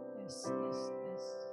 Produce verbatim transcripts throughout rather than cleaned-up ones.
Tes, tes, tes.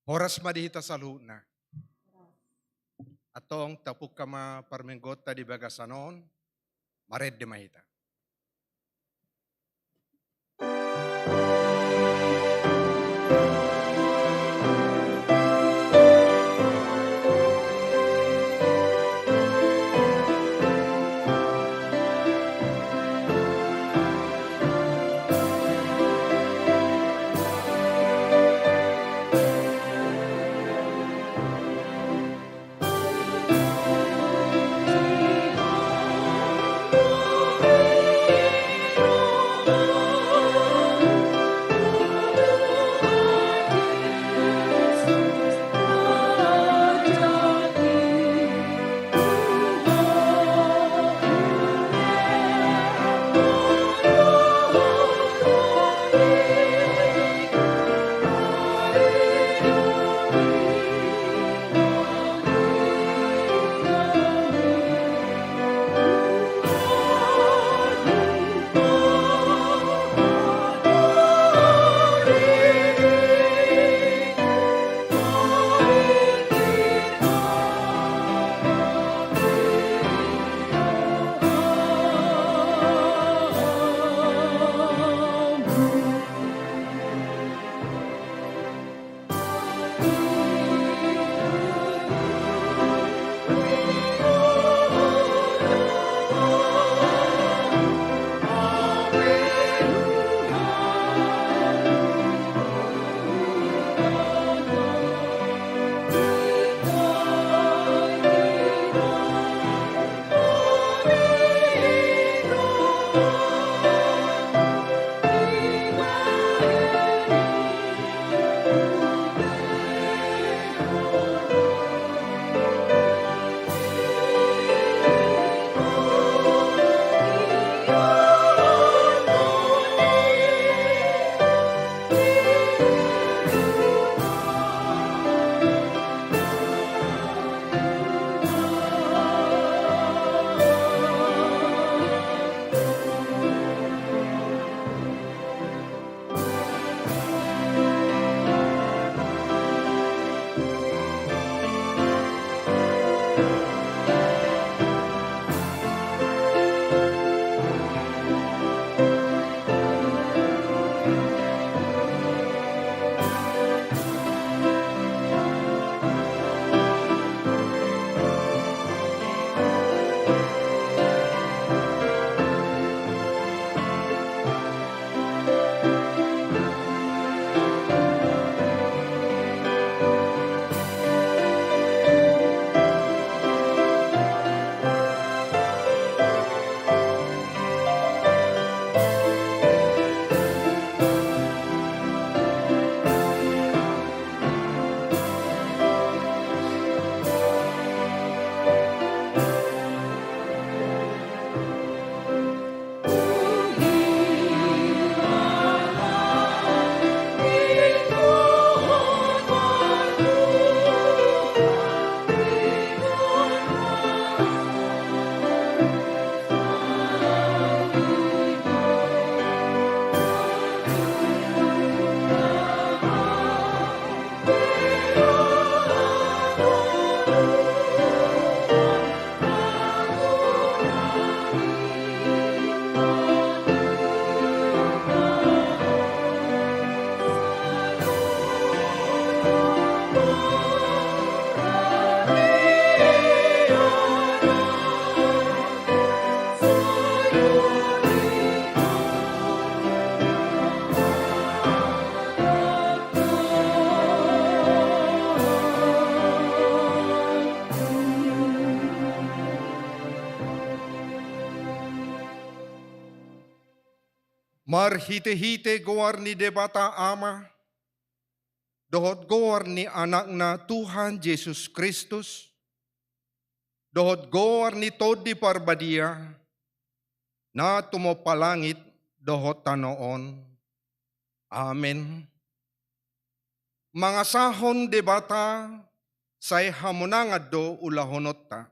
Horas ma di hita saluhutna. Antong tapungka ma parmingguonta di bagasan on, marende ma hita. Marhitehite goar ni Debata Ama, dohot goar ni Anakna Tuhan Jesus Kristus, dohot goar ni Tondi Parbadia, na tumompa langit dohot tano on. Amen. Mangasahon Debata, sai hamonangan do ulahononta.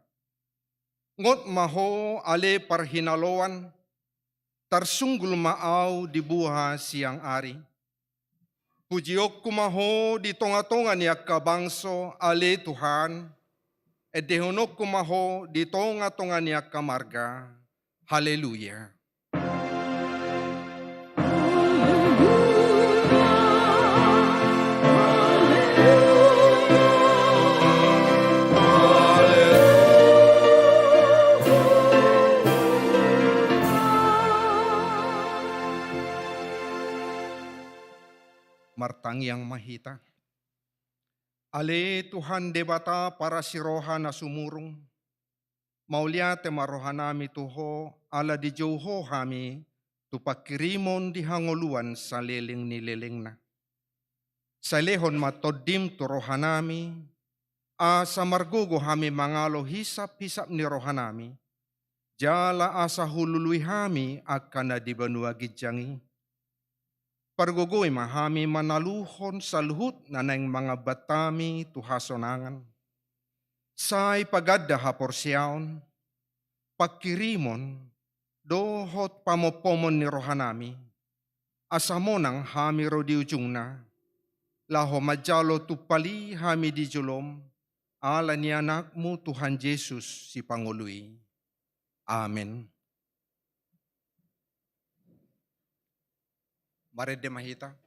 Ngot ma ho ale parhinaloan, tarsunggul ma ahu di buha siang ari. Pujionku ma Ho di tonga-tonga ni angka bangso, ale Tuhan, endehononku ma Ho di tonga-tonga ni angka marga. Haleluya. Martangiang ma hita. Ale Tuhan Debata parasi roha na sumurung, mauliate ma rohanami tu Ho, ala dijou Ho hami tu pangkirimon di hangoluan saleleng ni lelengna. Sai lehon ma Tondim tu rohanami, asa margogo hami mangalo hisap-hisap ni rohanami, jala asa hulului hami angka na di banua ginjang i. Pargogoi ma hami manaluhon saluhut na naeng mangambat hami tu hasonangan. Sai paganda haporseaon, pangkirimon, dohot pamompomon ni rohanami, asa monang hami ro di ujungna, laho manjalo tumpal i hami di jolom, ala ni Anakmu Tuhan Jesus Sipangolu i. Amen. Marende ma hita.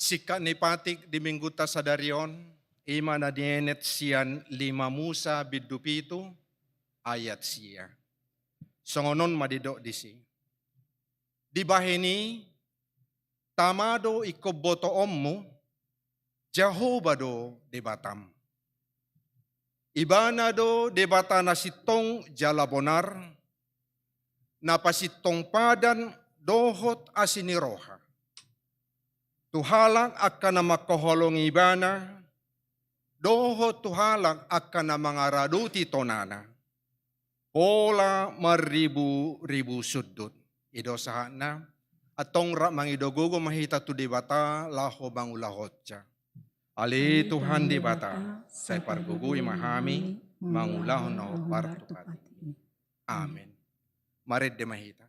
Singkat ni patik di minggunta sadari on, i ma na dienet sian lima Musa bindu pitu ayat sia. Songon on ma didok disi. Dibahen i, tama do ingkon botoonmu, Jahowa do Debatam. Ibana do Debata na sintong jala bonar, na pasintong padan dohot asi ni roha. Tu halak angka na mangkaholongi Ibana, dohot tu halak angka na mangaradoti tonana. Pola marribu-ribu sundut. I do sahatna, antong rap mangido gogo ma hita tu Debata laho mangulahonsa. Ale Tuhan Debata, sai pargogoi ma hami mangulahon na hombar tu patik i. Amen. Marende ma hita.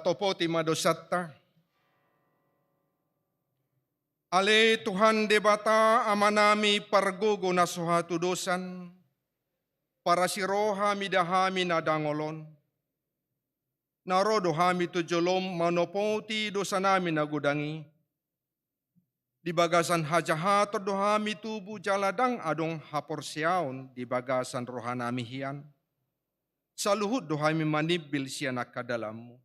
Topoti ma dosanta. Ale Tuhan Debata Amanami pargogo na so hatudosan, parasi roha mida hami na dangol on. Na ro do hami tu jolom manopoti dosanami na godang i. Di bagasan hajahaton do hami tubu jala ndang adong haporseaon di bagasan rohanami hian. Saluhut do hami manimbil sian angka dalanmu.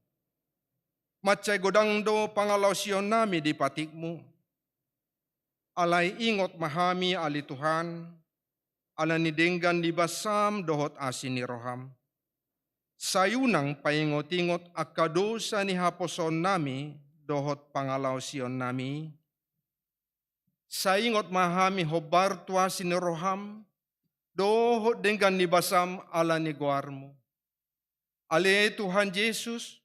Mansai godang do pangalaosionnami di patikmu. Alai ingot ma hami ale Tuhan, ala ni denggan ni basam dohot asi ni roham. Sai unang paingot-ingot angka dosa ni haposoonnami dohot pangalaosionnami. Sai ingot ma hami hombar tu asi ni roham, dohot denggan ni basam ala ni goarmu. Ale Tuhan Jesus,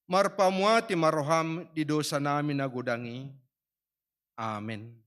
marpamuati ma roham di dosanami na godang i. Amen.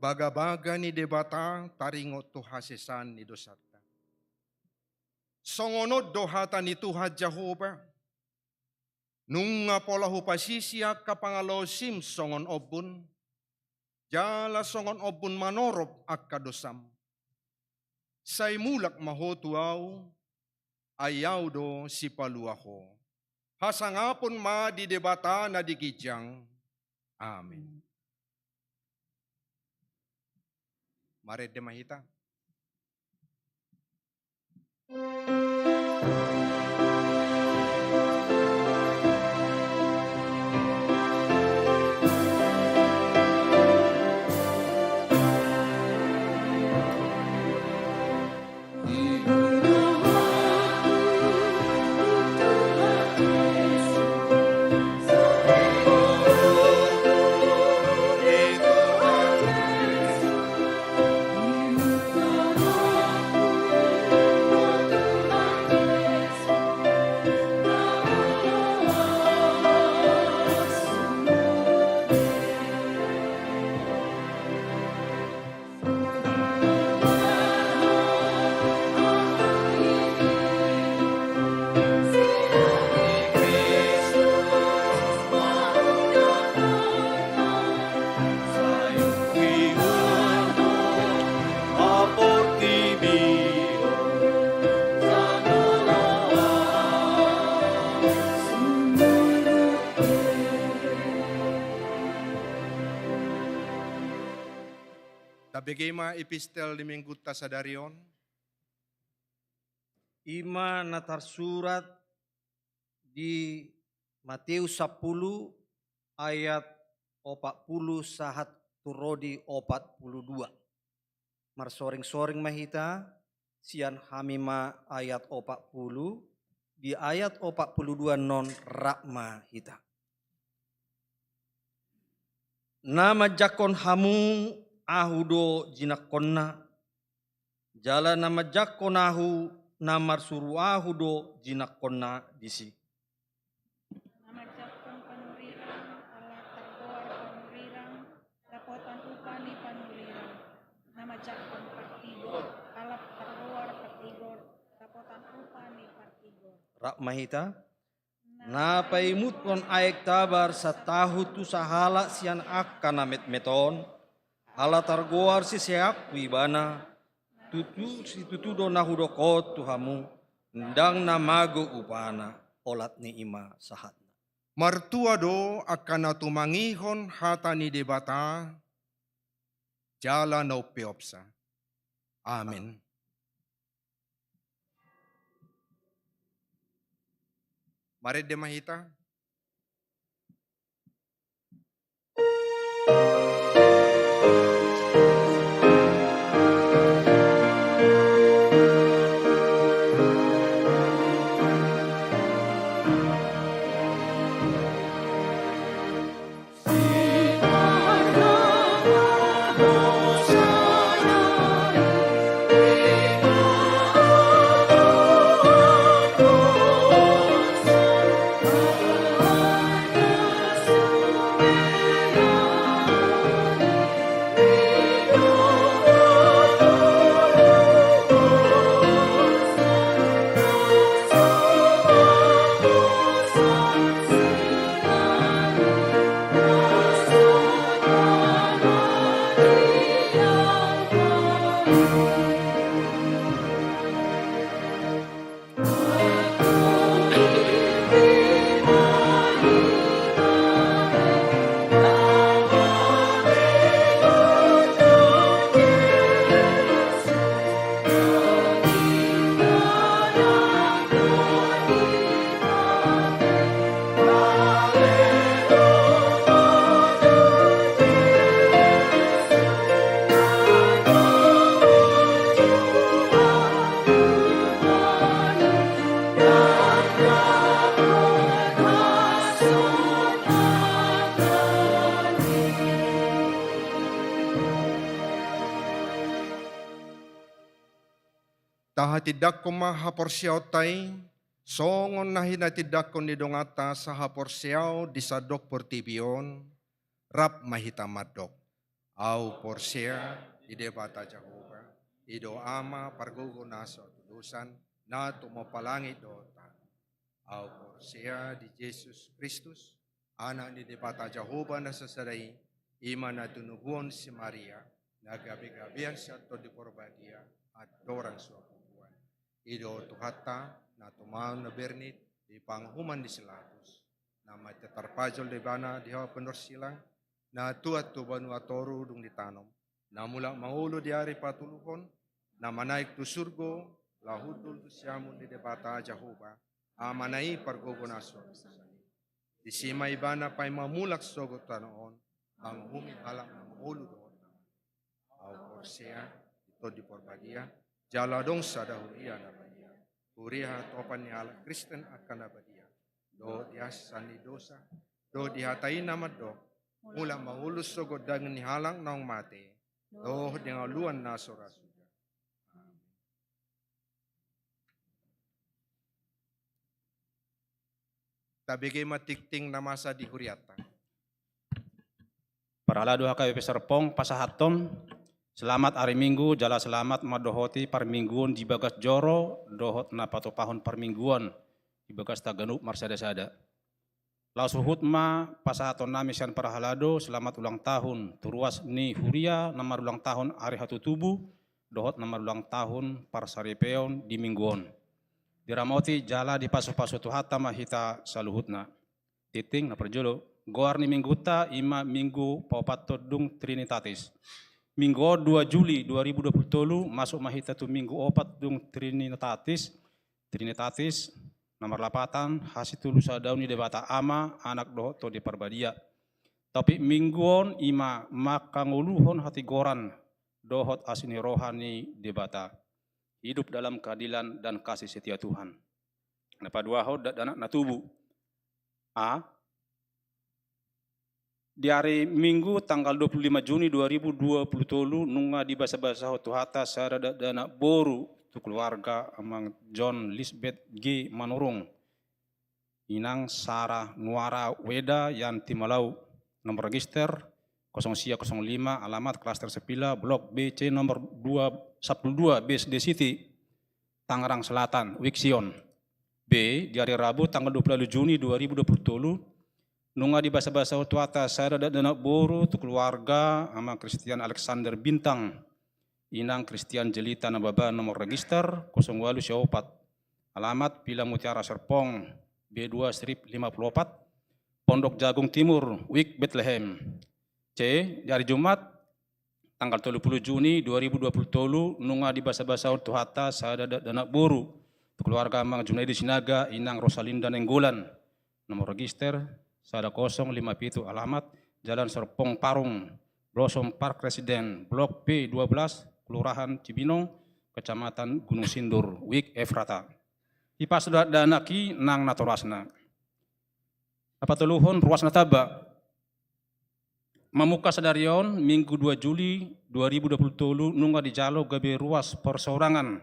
Bagabaga ni Debata taringot tu hasesaan ni dosanta. Songon on do hata ni Tuhan Jahowa: Nunga pola hupasisi angka pangalaosim songon ombun, jala songon ombun manorop angka dosam. Sai mulak ma ho tu Ahu, ai Ahu do sipalua ho. Hasangapon ma di Debata na di ginjang. Amen. Marende ma hita. Tabege ma epistel di minggunta sadari on. I ma na tarsurat di Mateus sampulu ayat opat pulu sahat tu ro di opat pulu dua. Marsoring-soring ma hita, sian hami ma ayat opat pulu, di ayat opat pulu dua non rap ma hita. Na manjangkon hamu, Ahu do jinangkonna, jala na manjangkon Ahu, na marsuru Ahu do jinangkonna disi. Na manjangkon panurirang, ala targoar panurirang, dapotan upa ni panurirang. Na manjangkon partigor, ala targoar partigor, dapotan upa ni partigor. Rap ma hita. Na paimuthon aek tabar satahun tu sahalak sian angka na metmet on, ala targoar siseanku ibana, tutu, situtu do na hudok on tu hamu, ndang na mago upana, olat ni i ma sahatna. Martua do angka na tumangihon hata ni Debata, jala na umpeopsa. Amen. Marende ma hita. Tahatindangkon ma haporseaonta i, songon na hinatindangkon ni donganta sahaporseaon di sandok portibi on, rap ma hita mandok. Ahu porsea di Debata Jahowa, i do Ama pargogo na so hatudosan, na tumompa langit dohot tano. Ahu porsea di Jesus Kristus, Anak ni Debata Jahowa na sasada i, i ma na tinubuhon si Maria, na gabegabean sian Tondi Porbadia, andorang so hangoluan. I do Tuhanta, na tumaon na bernit di panguhuman ni si Pilatus, na mate tarpajol do ibana di hau pinarsilang, na tuat tu banua toru dung ditanom, na mulak mangolu di ari patoluhon, na manaek tu surgo, laho hundul tu siamun ni Debata Jahowa, Amana i pargogo na so hatudosan i. Disi ma ibana paima mulak sogot tu tano on, manguhumi halak na mangolu dohot na mate. Ahu porsea di Tondi Porbadia, jala adong sada huria na badia, huria hatopan ni halak Kristen angka na badia, dohot di hasesaan ni dosa, dohot di hata i na mandok, mulak mangolu sogot daging ni halak naung mate, dohot di hangoluan na so ra suda. Amin. Tabege ma tingting na masa di hurianta. Parhalado H K B P Serpong pasahathon, selamat ari Minggu, jala selamat mandohoti parmingguon di bagas joro, dohot na patupahon parmingguon di bagas taganup marsadasada. Laos huhut ma pasahatonnami sian parhalado selamat ulang tahun tu ruas ni huria na marulang tahun ari hatutubu, dohot na marulang tahun parsaripeon di Minggu on. Diramoti jala dipasupasu Tuhanta ma hita saluhutna. Tingting na parjolo, goar ni Minggunta i ma Minggu paopathon dung Trinitatis. Minggu on dua Juli dua ribu dua puluh tolu, masuk ma hita tu Minggu opat dung Trinitatis. Trinitatis na marlapatan hasitulusadahon ni Debata Ama, Anak dohot Tondi Parbadia. Topik Minggu on i ma mangkangoluhon hatigoran dohot asi ni roha ni Debata. Hidup dalam keadilan dan kasih setia Tuhan. Na paduahon, dakdanak na tubu. A. Di ari Minggu tanggal dua puluh lima Juni dua ribu dua puluh tolu, nunga dibasabasahon Tuhanta sada dakdanak boru tu keluarga, Amang John Lisbeth G Manurung, Inang Sarah Nuara Weda, Yanti Malau, nomor register kosong sia kosong lima, alamat Klaster Sepila, Blok B C, nomor dua, sapuluh dua, B S D City, Tangerang Selatan, Wik Sion. B. Di ari Rabu tanggal dua puluh lalu Juni dua ribu dua puluh tolu, nunga dibasabasahon Tuhanta sada dakdanak boru tu keluarga, Amang Christian Alexander Bintang, Inang Christian Jelita Nababan, nomor register kosong walu sia opat, alamat Villa Mutiara Serpong, B dua strip lima puluh opat, Pondok Jagung Timur, Wik Betlehem. C. Di ari Jumat tanggal tolu puluh Juni dua ribu dua puluh tolu, nunga dibasabasahon Tuhanta sada dakdanak boru Tu keluarga Amang Junaidi Sinaga, Inang Rosalinda Nainggolan, nomor register sada kosong lima pitu, alamat Jalan Serpong Parung, Blossom Park Residen, Blok P dua belas, Kelurahan Cibinong, Kecamatan Gunung Sindur, Wik Efrata. Hipas da-, danak i nang natorasna. Na patoluhon, ruas na tamba. Mamungka sadari on, Minggu dua Juli dua ribu dua puluh tolu, nunga dijalo gabe ruas perseorangan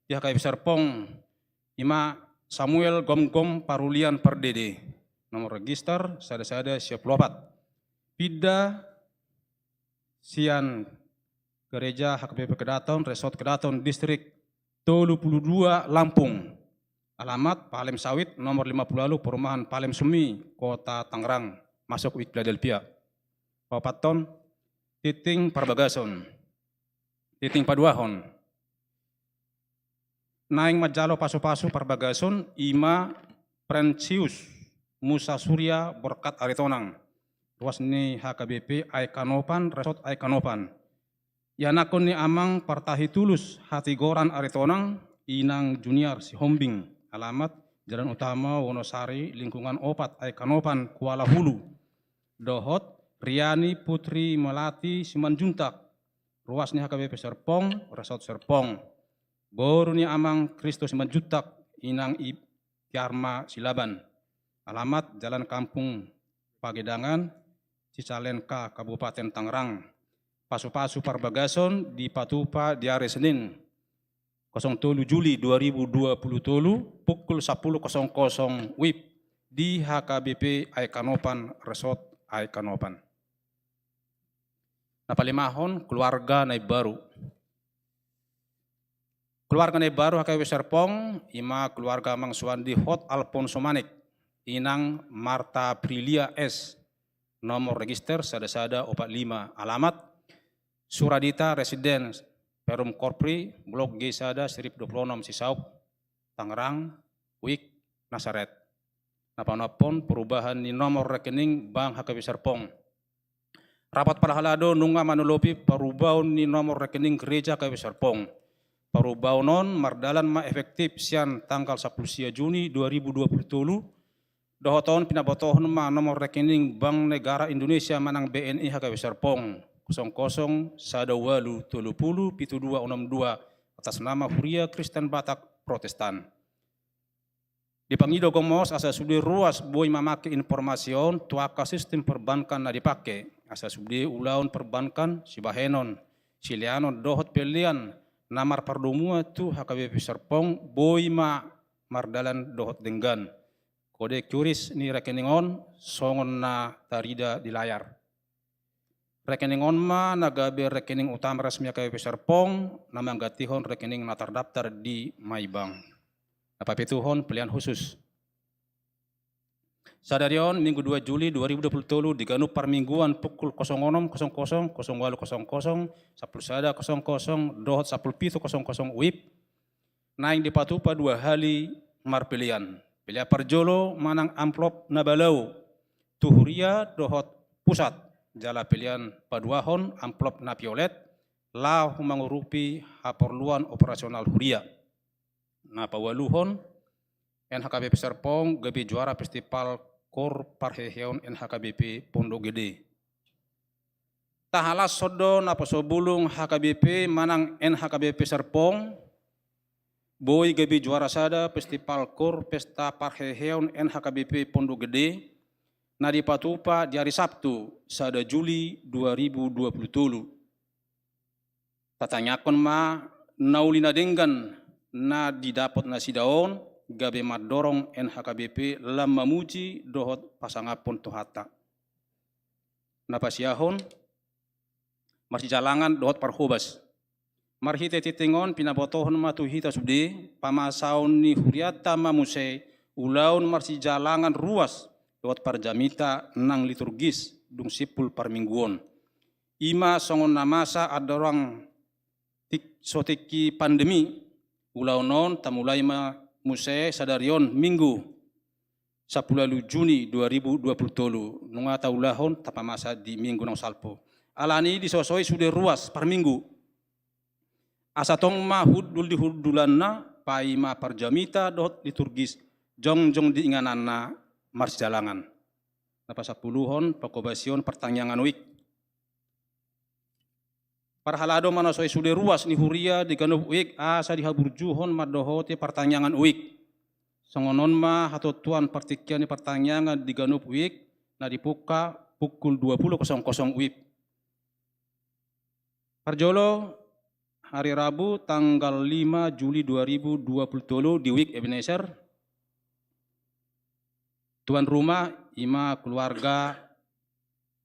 di H K B P Serpong, ima Samuel Gomgom Parulian Pardede, nomor register sada sada sia pulu opat. Pinda sian Gereja H K B P Kedaton, Resort Kedaton, Distrik tolu pulu dua, Lampung. Alamat Palem Sawit, nomor lima pulu ualu, Perumahan Palem Semi, Kota Tangerang, masuk Wik Philadelphia. Paopathon, tingting parbagason. Tingting paduahon. Naeng manjalo pasupasu parbagason, ima Prensius Musa Surya Borkat Aritonang, ruas ni H K B P Aek Kanopan, Resort Aek Kanopan. Ianakhon ni Amang Partahi Tulus Hatigoran Aritonang, Inang Junior Sihombing, alamat Jalan Utama Wonosari, Lingkungan Opat, Aek Kanopan, Kuala Hulu. Dohot Riani Putri Melati Simanjuntak, ruas ni H K B P Serpong, Resort Serpong. Boru ni Amang Kristo Simanjuntak, Inang I-, Tiarma Silaban. Alamat Jalan Kampung Pagedangan, Cicalengka, Kabupaten Tangerang. Pasupasu parbagason dipatupa di ari Senin, kosong tolu Juli dua ribu dua puluh tolu, pukul sapuluh kosong kosong W I B di H K B P Aek Kanopan, Resort Aek Kanopan. Na palimahon, keluarga na imbaru. Keluarga na imbaru H K B P Serpong, ima keluarga Amang Suwandi Hot Alfonso Manik, Inang Marta Aprilia S, nomor register sada sada opat lima, alamat Suradita Residence, Perum Korpri, Blok G sada, Sirip dua puluh enam, Cisauk, Tangerang, Wik, Nasaret. Na paonomhon, perubahan ni nomor rekening bank H K B P Serpong. Rapat parhalado nunga manolopi parubaon ni nomor rekening gereja H K B P Serpong. Parubaon on mardalan ma efektif sian tanggal sapuluh sia Juni dua ribu dua puluh tolu, dohot on pinabotohon ma nomor rekening Bank Negara Indonesia manang B N I H K B P Serpong, kosong kosong sada ualu tolu pulu pitu dua onom dua, atas nama Huria Kristen Batak Protestan. Dipangido gomos asa sude ruas boi mamake informasi on tu angka sistem perbankan na dipake, asa sude ulaon perbankan, sibahenon, sileanon dohot pelean na marpardomuan tu H K B P Serpong boi ma mardalan dohot denggan. Kode QRIS ni rekening on songon na tarida di layar. Rekening on ma na gabe rekening utama resmi H K B P Serpong, na manggantihon rekening na tardaftar di MyBank. Na papituhon, pelean khusus. Sadari on, Minggu dua Juli dua ribu dua puluh tolu, di ganup parmingguan pukul kosong onom kosong kosong, kosong ualu kosong kosong, sapuluh sada kosong kosong, dohot sapuluh pitu kosong kosong W I B, naeng dipatupa dua hali marpelean. Pelean parjolo manang amplop na balau tu huria dohot pusat, jala pelean paduahon amplop na violet, laho mangurupi haporluan operasional huria. Na paualuhon, N H K B P Serpong gabe juara festival koor parheheon N H K B P Pondok Gede. Tahalashon do naposobulung H K B P manang N H K B P Serpong, boi gabe juara sada festival koor pesta parheheon N H K B P Pondok Gede, na dipatupa di ari Sabtu, sada Juli dua ribu dua puluh tolu. Tatangiangkon ma na uli na denggan na didapot nasida on, gabe mandorong N H K B P lam mamuji dohot pasangaphon Tuhanta. Na pasiahon, marsijalangan dohot parhobas. Marhite tingting on pinabotohon ma tu hita sude, pamasaon ni hurianta ma muse ulaon marsijalangan ruas dohot parjamita nang liturgis dung simpul parmingguon. Ima songon na masa andorang tik-, so tingki pandemi, ulaon on tamulai ma muse sadari on Minggu, sapuluh ualu Juni dua ribu dua puluh tolu, nunga taulahon tapamasa di minggu naung salpu. Alani i disosoi sude ruas parminggu. Asa tong ma hundul di hundulanna, paima parjamita dohot liturgis, jongjong di ingananna marsijalangan. Na pasampuluhon, panghobasion partangiangan uik. Parhalado manasoi sude ruas ni huria di ganup uik asa dihaburjuhon mandohoti partangiangan uik. Songon on ma hatontuan partingkian ni partangiangan di ganup uik na dipungka pukul dua puluh kosong kosong uik. Parjolo, hari Rabu tanggal lima Juli dua ribu dua puluh tolu di uik Ebenezer. Tuan rumah ima keluarga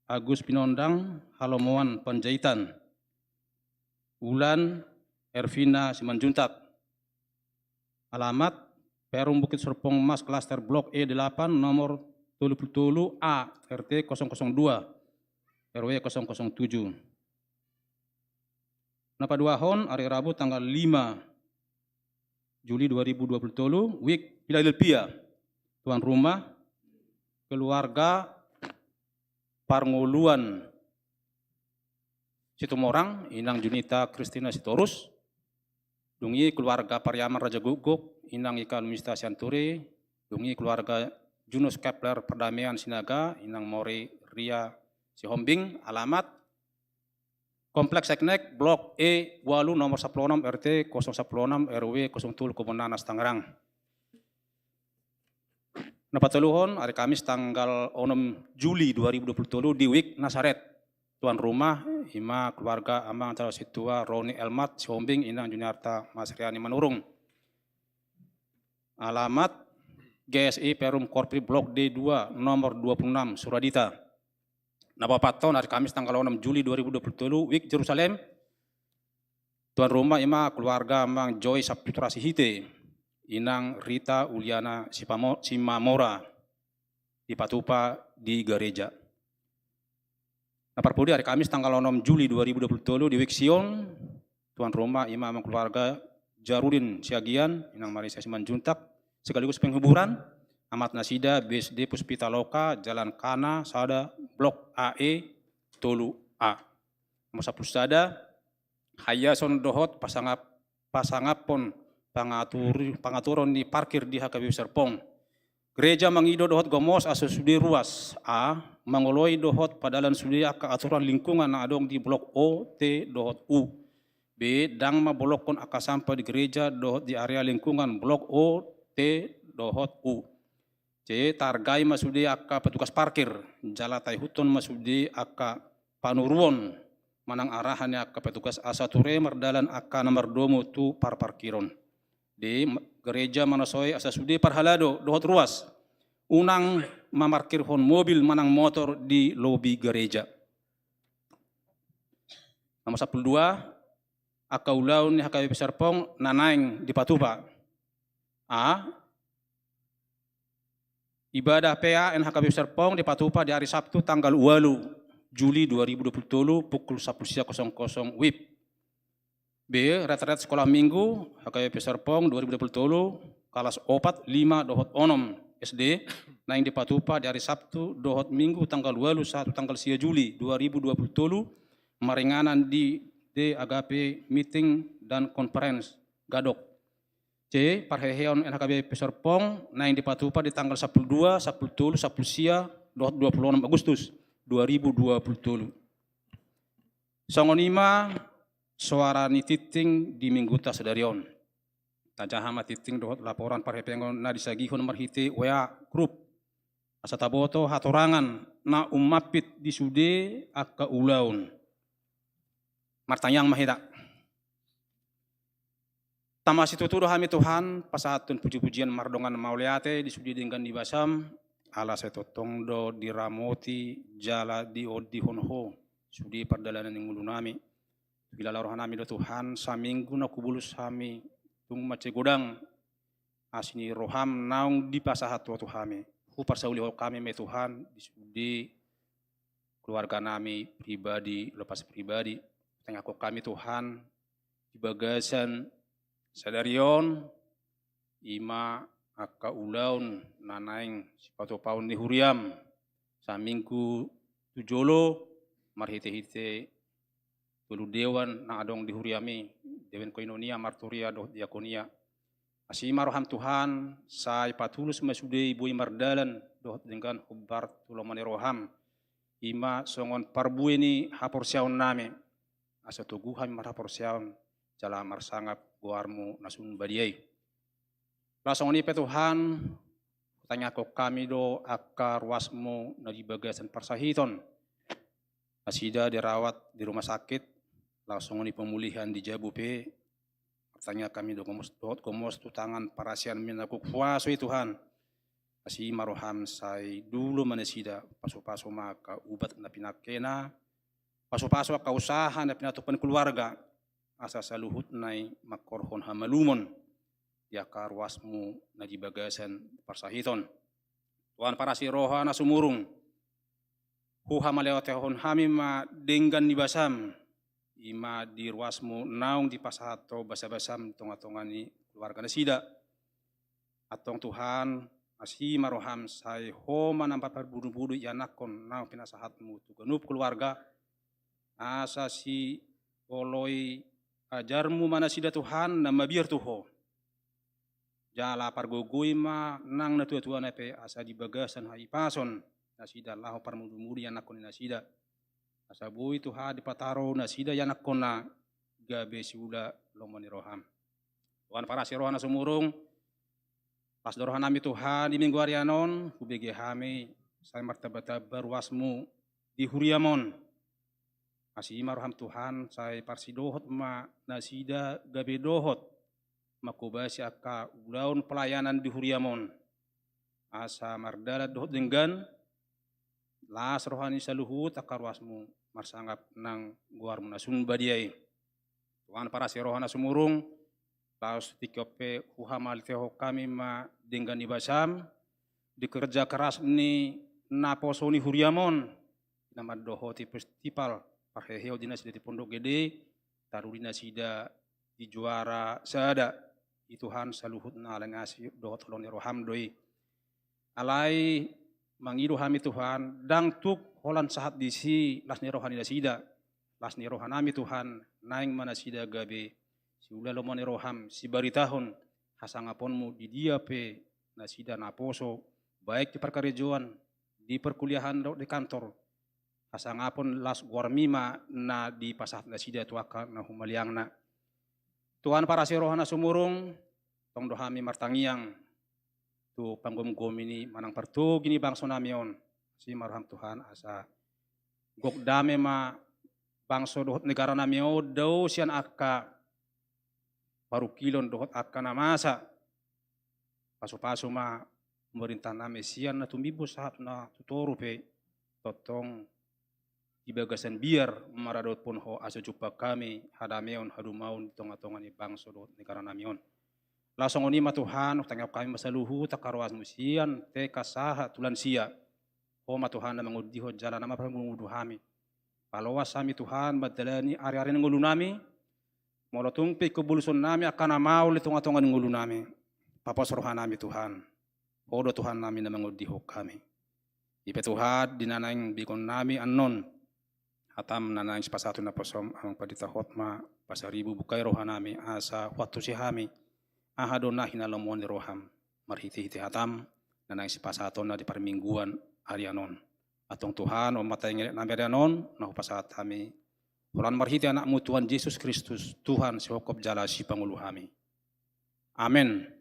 Agus Pinondang, Halomoan Panjaitan. Ulan, Ervina Simanjuntak. Alamat, Perum Bukit Serpong Mas, Klaster Blok E delapan, nomor tolu puluh tolu A, R T kosong kosong dua, R W kosong kosong tujuh. Na paduahon, hari Rabu tanggal lima Juli dua ribu dua puluh tolu, uik Philadelphia. Tuan rumah, keluarga Parngoluan Situmorang, inang Junita Kristina Sitorus. Dung i keluarga Pariaman Raja Gukguk, inang Ika Lumista Sianturi. Dung i keluarga Junus Kepler Perdamaian Sinaga, inang Mori Ria Sihombing. Alamat, Kompleks Seknek, Blok E ualu, nomor sapuluh enam, R T kosong sapuluh enam, R W kosong tolu, Kebon Nanas, Tangerang. Na patoluhon, hari Kamis tanggal onom Juli dua ribu dua puluh tolu di uik Nasaret. Tuan rumah ima keluarga Amang Taro Situa Roni Elmat Sihombing, inang Juniarta Masriani Manurung. Alamat, G S I Perum Korpri Blok D dua, nomor dua puluh enam, Suradita. Na paopathon, hari Kamis tanggal onom Juli dua ribu dua puluh tolu, uik Jerusalem. Tuan rumah ima keluarga Amang Joy Saputra Sihite, inang Rita Uliana Sipamo-, Simamora, dipatupa di gareja. Na parpudi, hari Kamis tanggal onom Juli dua ribu dua puluh tolu di uik Sion. Tuan rumah ima Amang keluarga Jarudin Siagian, inang Marisa Simanjuntak, sekaligus penghiburan. Amat nasida B S D Puspita Loka, Jalan Kana sada, Blok A E tolu A. Nomor sapuluh sada, haiason dohot pasangap-, pasangaphon pangatur-, pangaturon ni parkir di H K B P Serpong. Gareja mangido dohot gomos asa sude ruas, a, mangoloi dohot padalan sude angka aturan lingkungan na adong di Blok O, T dohot U. B, ndang ma bolokkon angka sampah di gareja dohot di area lingkungan Blok O, T dohot U. C, taargai ma sude angka petugas parkir, jala taihuthon ma sude angka panuruon manang arahan ni angka petugas asa ture mardalan angka na mardomu tu parparkiron. D, ma-, gareja manasoi asa sude parhalado dohot ruas unang mamarkirhon mobil manang motor di lobi gareja. Nomor sapuluh dua, angka ulaon ni H K B P Serpong na naeng dipatupa. A, ibadah P A N H K B P Serpong dipatupa di hari Sabtu tanggal ualu Juli dua ribu dua puluh tolu pukul sapuluh sia kosong kosong wib. B, retret sekolah minggu H K B P Serpong dua ribu dua puluh tolu, kalas opat, lima dohot onom S D, naeng dipatupa di hari Sabtu dohot Minggu tanggal ualu sahat tu tanggal sia Juli dua ribu dua puluh tolu, maringanan di D Agape Meeting dan Conference Gadok. C, parheheon N H K B P Serpong naeng dipatupa di tanggal sapuluh dua, sapuluh tolu, sapuluh sia dohot dua puluh onom Agustus dua ribu dua puluh tolu. Songon i ma soara ni tingting di mingguta sadari on. Tajaha ma tingting dohot laporan parhepengon na disagihon marhite W A grup, asa taboto hatorangan na ummampit di sude angka ulaon. Martangiang ma hita. Tama situtu do hami Tuhan, pasahathon pujipujian mardongan mauliate di sude denggan ni basaM, ala sai tongtong do diramoti jala diondihon Ho sude pardalanan ni ngolunami. Huhilala rohanami do Tuhan, saminggu na hubulus hami tung mansai godang asi ni rohaM naung dipasahat Ho tu hami. Huparsaulihon hami ma i Tuhan di sude keluarganami pribadi lopas pribadi. Tangiangkon hami Tuhan, di bagasan sadari on, i ma angka ulaon na naeng sipatupaon ni huriaM saminggu tu jolo, marhitehite tolu dewan na adong di huriaMi, dewan koinonia, marturia dohot diakonia. Asi ma roham Tuhan, sai patulus ma sude i boi mardalan dohot denggan hombar tu lomo ni roham. I ma songon parbue ni haporseaonnami, asa togu hami marhaporseaon jala marsangap goarmu na sun badia i. Laos songon i pe Tuhan, hutangiangkon hami do angka ruasmu na di bagasan parsahiton. Nasida dirawat di rumah sakit, laos songon i pemulihan di jabu pe, martangiang hami do gomos, dohot gomos tu tangan parasianmi na gok huaso i Tuhan. Asi ma roham sai dulu ma nasida, pasupasu ma angka ubat na pinangkena, pasupasu angka usaha na pinatupa ni keluarga, asa saluhutna i mangkorhon hamalumon di angka ruasmu na di bagasan parsahiton. Tuhan parasi roha na sumurung, huhamaliatehon hami ma denggan ni basam, i ma di ruasmu naung dipasahat ho basabasam tongatonga ni keluarga nasida. Antong Tuhan, asi ma roham sai ho ma na mamparbudubudu ianakkon naung pinasahatmu tu ganup keluarga, asa sioloi ajarmu ma nasida Tuhan na mabiar tu ho. Jala pargogoi ma nang natuatuana pe asa di bagasan hahipason nasida laho parmudubudu ianakkon ni nasida. Asa boi Tuhan dipataru nasida ianakkonna gabe siula lomo ni roham. Tuhan parasi roha na sumurung, las do rohanami Tuhan di minggu arian on, hubege hami sai martambatamba ruasmu di huriam on. Asi ma roham Tuhan, sai parsidohot ma nasida gabe dohot manghobasi angka ulaon pelayanan di huriam on. Asa mardalan dohot denggan, las roha ni saluhut angka ruasmu marsangap nang goarmu na sun badia i. Tuhan parasi roha na sumurung, laos tingki on pe huhamaliatehon hami ma denggan ni basam, di kerja keras ni naposo ni huriam on, na mandohoti festival parheheon di nasida di Pondok Gede, taruli nasida di juara sada. I Tuhan saluhutna ala ni asi dohot holong ni roham do i. Alai mangido hami Tuhan, ndang tuk holan sahat disi las ni roha ni nasida. Las ni rohanami Tuhan, naeng ma nasida gabe siula lomo ni roham, sibaritahon hasangaponmu di dia pe nasida naposo, baik di parkarejoan, di perkuliahan dohot di kantor. Hasangapon las goarmi ma na dipasahat nasida tu angka na humaliangna. Tuhan parasi roha na sumurung, tong do hami martangiang tu panggomgomi ni manang partogi ni bangsonami on. Asi ma roham Tuhan asa gok dame ma bangso dohot negaranami on dao sian angka parungkilon dohot angka na masa. Pasupasu ma pemerintahanami sian na tumimbo sahat na tu toru pe, tongtong di bagasan biar maradothon ho asa jumpang hami hadameon hadumaon di tongatonga ni bangso dohot negaranami on. Laos songon i ma Tuhan, hutangiangkon hami ma saluhut angka ruasmu sian T K sahat tu lansia. Ho ma Tuhan na mangondihon jala na mamparmudubudu hami. Paloas hami Tuhan mandalani ariari ni ngolunami. Molo tung pe ingkon bolusonnami angka na maol di tongatonga ni ngolunami, papos rohanami Tuhan. Ho do Tuhannami na mangondihon hami. I pe Tuhan, di na naeng begonnami annon, hatam na naeng sipasahaton naposom, amang pandita Hotma Pasaribu, bukai rohanami asa huantusi hami aha do na hinalomoan ni roham marhitehite hatam na naeng sipasahatonna di parmingguan arian on. Antong Tuhan, on ma taingelenami arian on na hupasahat hami, holan marhite Anakmu Tuhan Jesus Kristus, Tuhan sihophop jala sipangolu hami. Amen.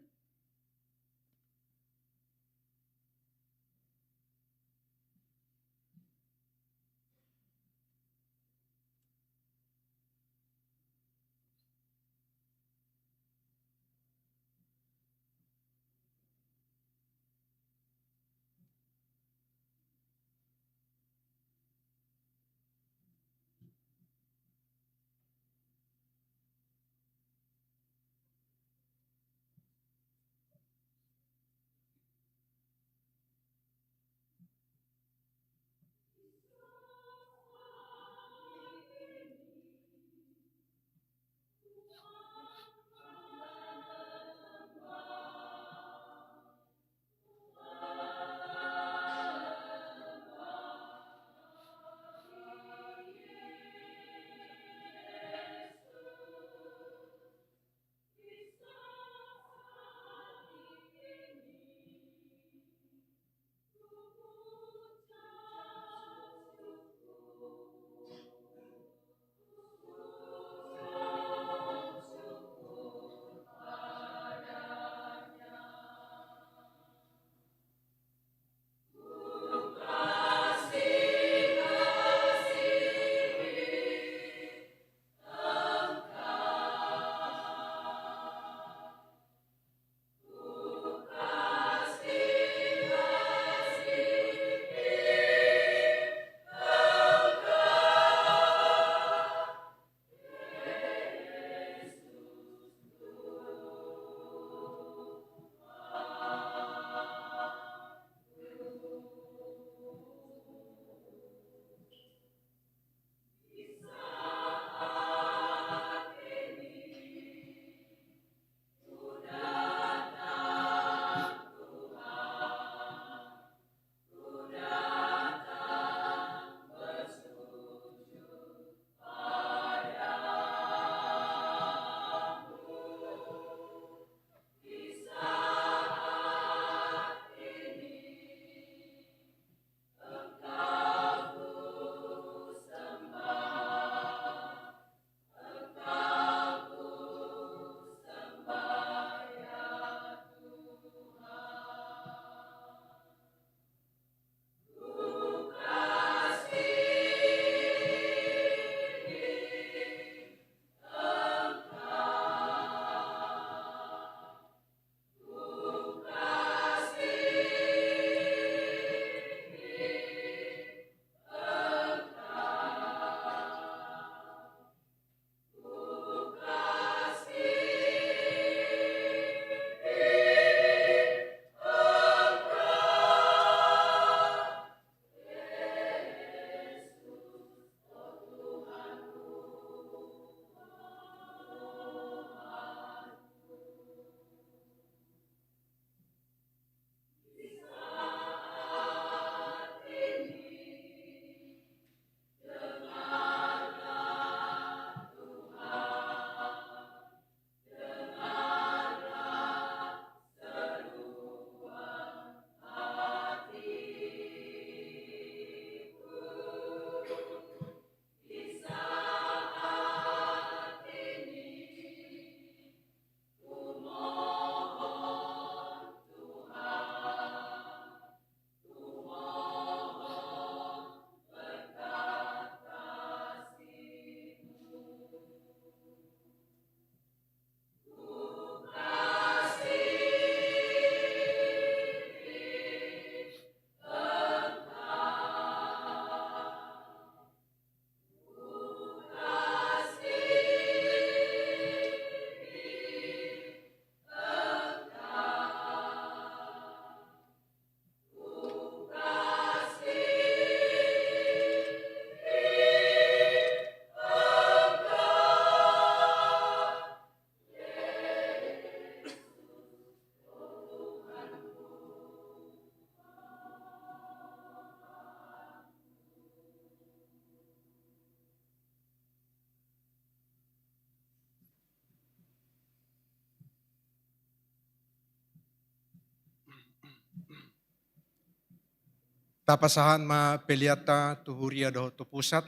Tapasahat ma peleanta tu huria dohot tu pusat.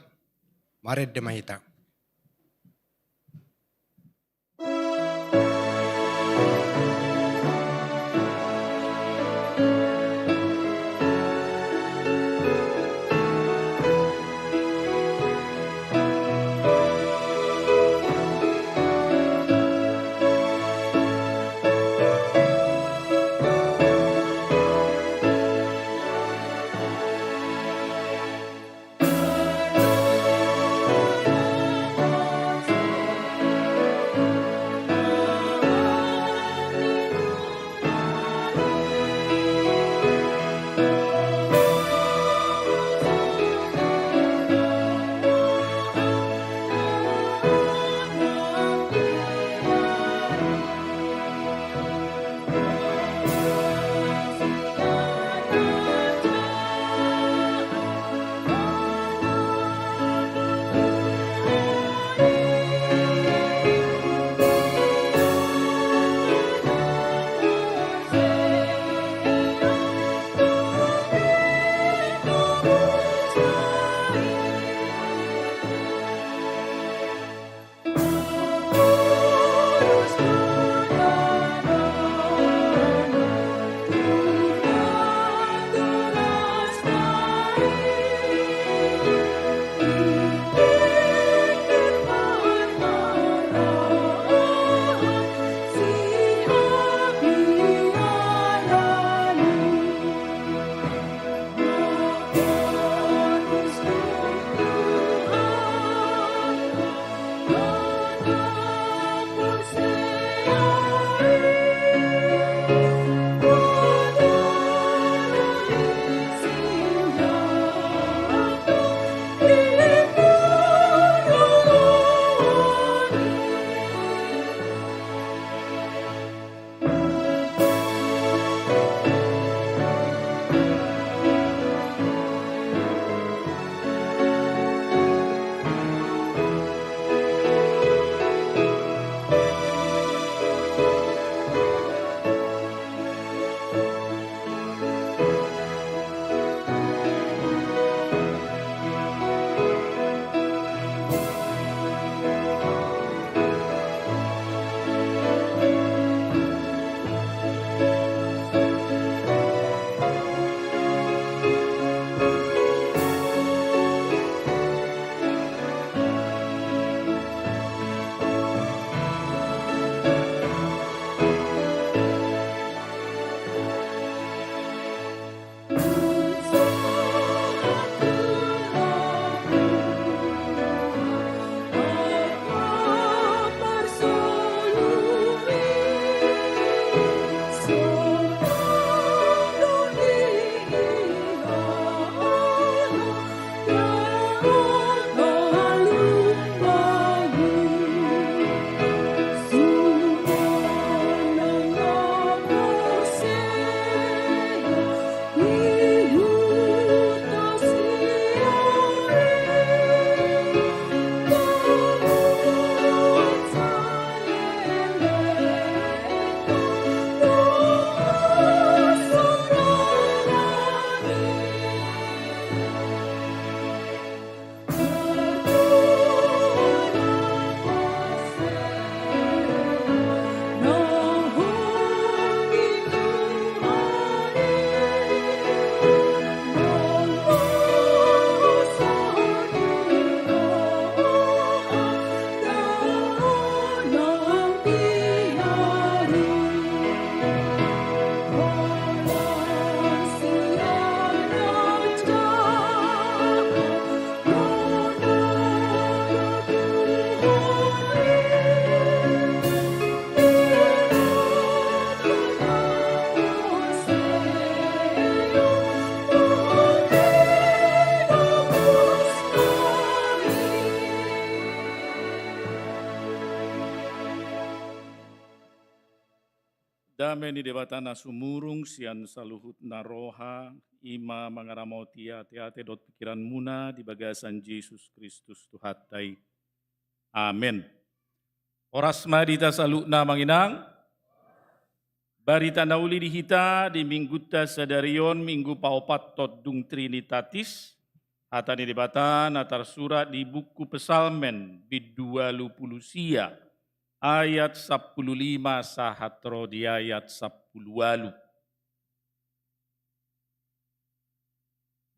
Marende ma hita. Dame ni Debata na sumurung sian saluhutna roha, i ma mangaramoti ateate dohot pikiranmuna di bagasan Jesus Kristus Tuhanta i. Amen. Horas ma di hita saluhutna, Amang Inang. Barita na uli di hita di minggunta sadari on, minggu paopathon dung Trinitatis, hata ni Debata na tarsurat di buku Psalmen, bindu ualu pulu sia, ayat sampulu lima sahat ro di ayat sampulu ualu.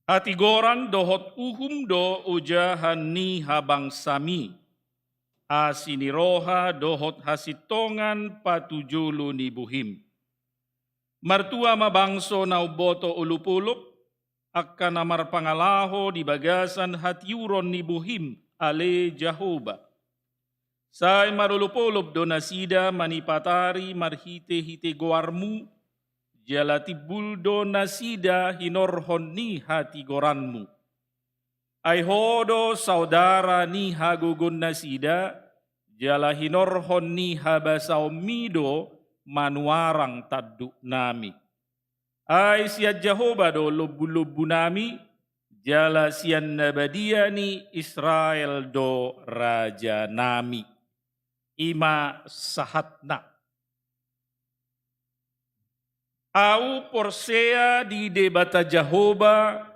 Hatigoran dohot uhum do ojahan ni habangsami, asi ni roha dohot hasintongan patujolo ni bohim. Martua ma bangso na umboto olopolop, angka na marpangalaho di bagasan hatiuron ni bohim, ale Jahowa. Sai marolopolop do nasida manipatari marhitehite goarmu, jala timbul do nasida hinorhon ni hatigoranmu. Ai Ho do saudara ni hagogoon nasida, jala hinorhon ni habasaonmi do manuarang tanduknami. Ai sian Jahowa do lombulombunami, jala sian na badia ni Israel do rajanami. I ma sahatna. Ahu porsea di Debata Jahowa,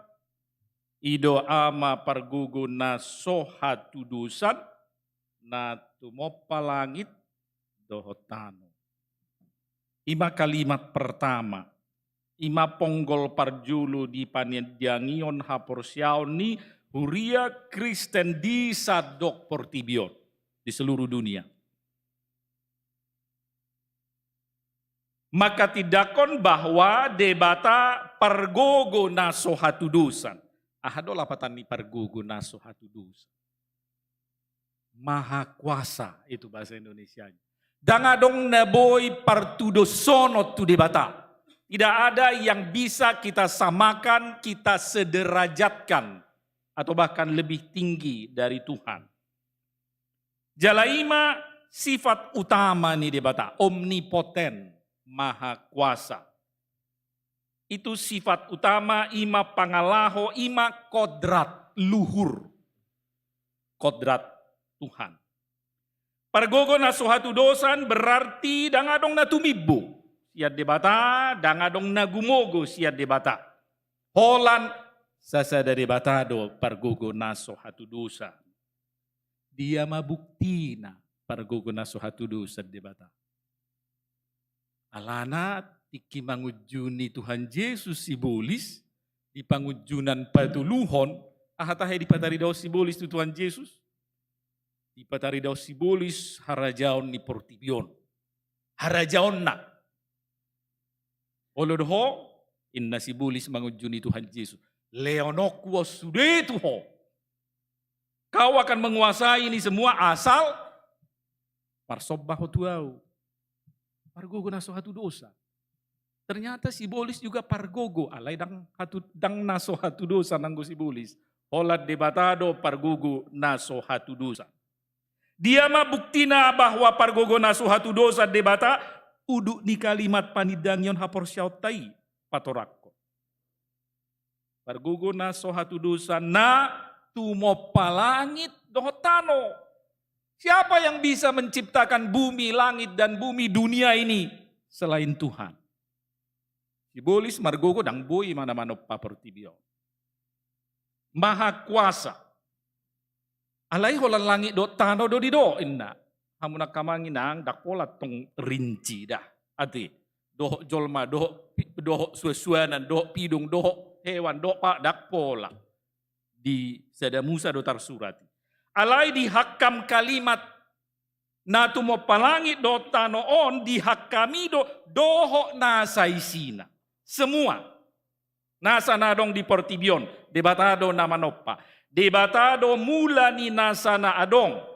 i do Ama pargogo na so hatudosan, na tumompa langit dohot tano. I ma kalimat pertama, i ma ponggol parjolo di panindangion haporseaon ni huria Kristen di sandok portibi on, di seluruh dunia. Manghatindanghon bahwa Debata pargogo na so hatudosan. Aha do lapatan ni pargogo na so hatudosan? Maha Kuasa, itu bahasa Indonesianya. Ndang adong na boi partudosonon tu Debata. Tidak ada yang bisa kita samakan, kita sederajatkan, atau bahkan lebih tinggi dari Tuhan. Jala i ma sifat utama ni Debata, omnipoten, maha kuasa. Itu sifat utama, i ma pangalaho, i ma kodrat, luhur. Kodrat Tuhan. Pargogo na so hatudosan berarti ndang adong na tumimbo sian Debata, ndang adong na gumogo sian Debata. Holan sasada Debata do pargogo na so hatudosan. Dia ma buktina pargogo na so hatudosan Debata? Alana tingki mangunjuni Tuhan Jesus sibolis, di pangunjunan patoluhon, aha tahe dipatarida sibolis tu Tuhan Jesus? Dipatarida sibolis harajaon ni portibi on. Harajaonna. Olo do ho, inna sibolis mangunjuni Tuhan Jesus. Lehononku on sude tu ho. Kau akan menguasai ini semua asal marsomba ho tu ahu. Pargogo na so hatudosan. Ternyata sibolis juga pargogo, alai ndang hatu-, ndang na so hatudosan anggo sibolis. Holan Debata do pargogo na so hatudosan. Dia ma buktina bahwa pargogo na so hatudosan Debata? Udut ni kalimat panindangion haporseaonta i patorangkon. Pargogo na so hatudosan na tumompa langit dohot tano. Siapa yang bisa menciptakan bumi, langit dan bumi, dunia ini selain Tuhan? Sibolis margogo ndang boi ma na manompa portibi on. Maha kuasa. Alai holan langit dohot tano do didok inna. Hamu angka amang inang, ndang pola tong rinci da. Ate, dohot jolma, dohot pi-, dohot suansuanan, dohot pidong, dohot hewan, dohot pa, ndang pola. Di Sada Musa do tarsurat. Alai dihangkam kalimat na tumompa langit dohot tano on, dihangkami do dohot nasa isina. Semua. Nasa na adong di portibi on, Debata do na manompa. Debata do mula ni nasa na adong.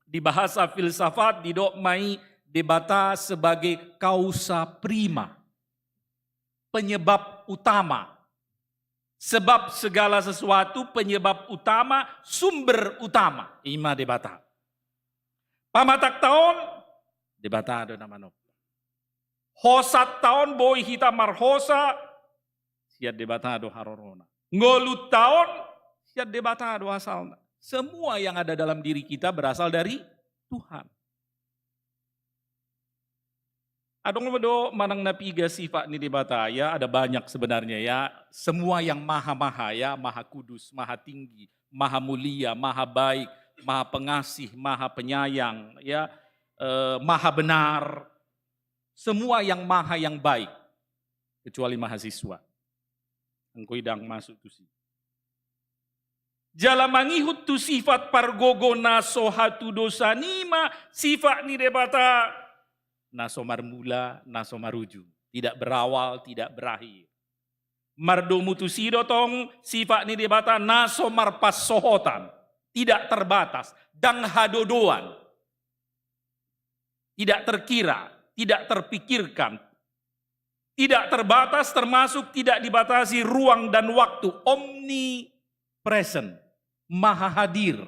Di bahasa filsafat didok ma i Debata sebagai causa prima. Penyebab utama. Sebab segala sesuatu, penyebab utama, sumber utama. I ma Debata. Pamatangta on, Debata do na manompa. Hosanta on, boi hita marhosa, sian Debata do harorona. Ngolunta on, sian Debata do asalna. Semua yang ada dalam diri kita berasal dari Tuhan. Adong do manang na piga sifat ni Debata, ya, ada banyak sebenarnya, ya. Semua yang maha-maha, ya, maha kudus, maha tinggi, maha mulia, maha baik, maha pengasih, maha penyayang, ya, eh, maha benar. Semua yang maha yang baik, kecuali mahasiswa. Anggo i ndang masuk tusi. Jala mangihut tu sifat pargogo na so hatudosan i ma sifat ni Debata, na so marmula, na so marujung, tidak berawal, tidak berakhir. Mardomu tusi do tong sifat ni Debata na so marpansohotan, tidak terbatas, ndang hadodoan, tidak terkira, tidak terpikirkan, tidak terbatas, termasuk tidak dibatasi ruang dan waktu, omnipresent, maha hadir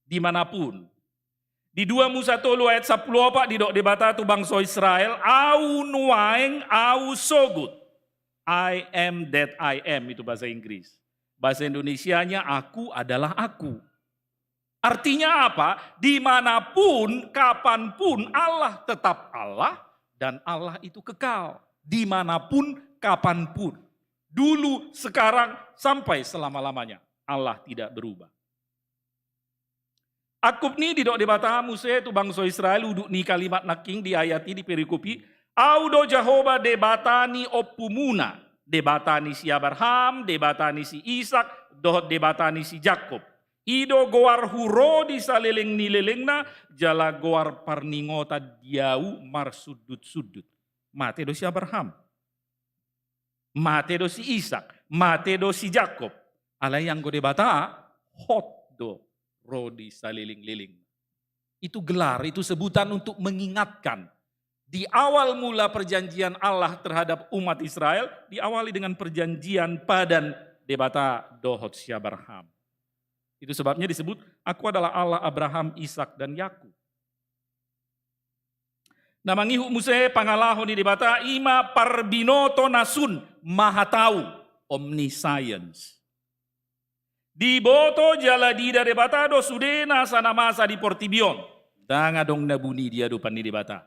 di mana pun. Di dua Musa tolu ayat sampulu opat didok Debata tu bangso Israel, "Au nuaeng, Au sogot." "I am that I am," itu bahasa Inggris. Bahasa Indonesianya, "Aku adalah Aku." Artinya apa? Di mana pun, kapan pun, Allah tetap Allah, dan Allah itu kekal. Di mana pun, kapan pun. Dulu, sekarang, sampai selama-lamanya. Allah tidak berubah. Angkup ni i didok Debata muse tu bangso Israel, udut ni kalimat nangkin di ayat i, di perikop i, "Au do Jahowa Debata ni ompumuna, Debata ni si Abraham, Debata ni si Isak, dohot Debata ni si Jakkob. I do goarhu ro di saleleng ni lelengna, jala goar parningotan di Au marsundut-sundut." Mate do si Abraham, mate do si Isak, mate do si Jakkob. Alai anggo Debata, hot do ro di saleleng-leleng. Itu gelar, itu sebutan untuk mengingatkan. Di awal mula perjanjian Allah terhadap umat Israel, diawali dengan perjanjian padan Debata dohot si Abraham. Itu sebabnya disebut, "Aku adalah Allah Abraham, Isak, dan Yakub." Na mangihut muse pangalaho ni Debata, i ma parbinoto na sun, maha tau, omniscience. Diboto jala diida Debata do sude nasa na masa di portibi on. Ndang adong na buni di adopan ni Debata.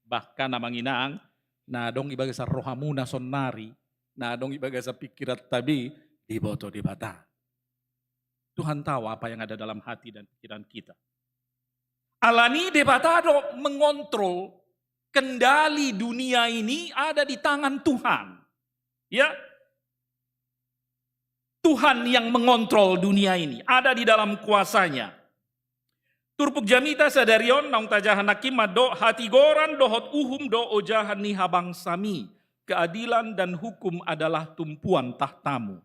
Bahkan amang inang, na adong di bagasan rohamuna saonari, na adong di bagasan pingkiranta be, diboto Debata. Tuhan tahu apa yang ada dalam hati dan pikiran kita. Alani Debata do mengontrol, kendali dunia ini ada di tangan Tuhan. Ya. Tuhan yang mengontrol dunia ini, ada di dalam kuasanya. Turpuk jamita sadari on naung tajaha nangkin mandok, hatigoran dohot uhum do ojahan ni habangsami, keadilan dan hukum adalah tumpuan tahtamu.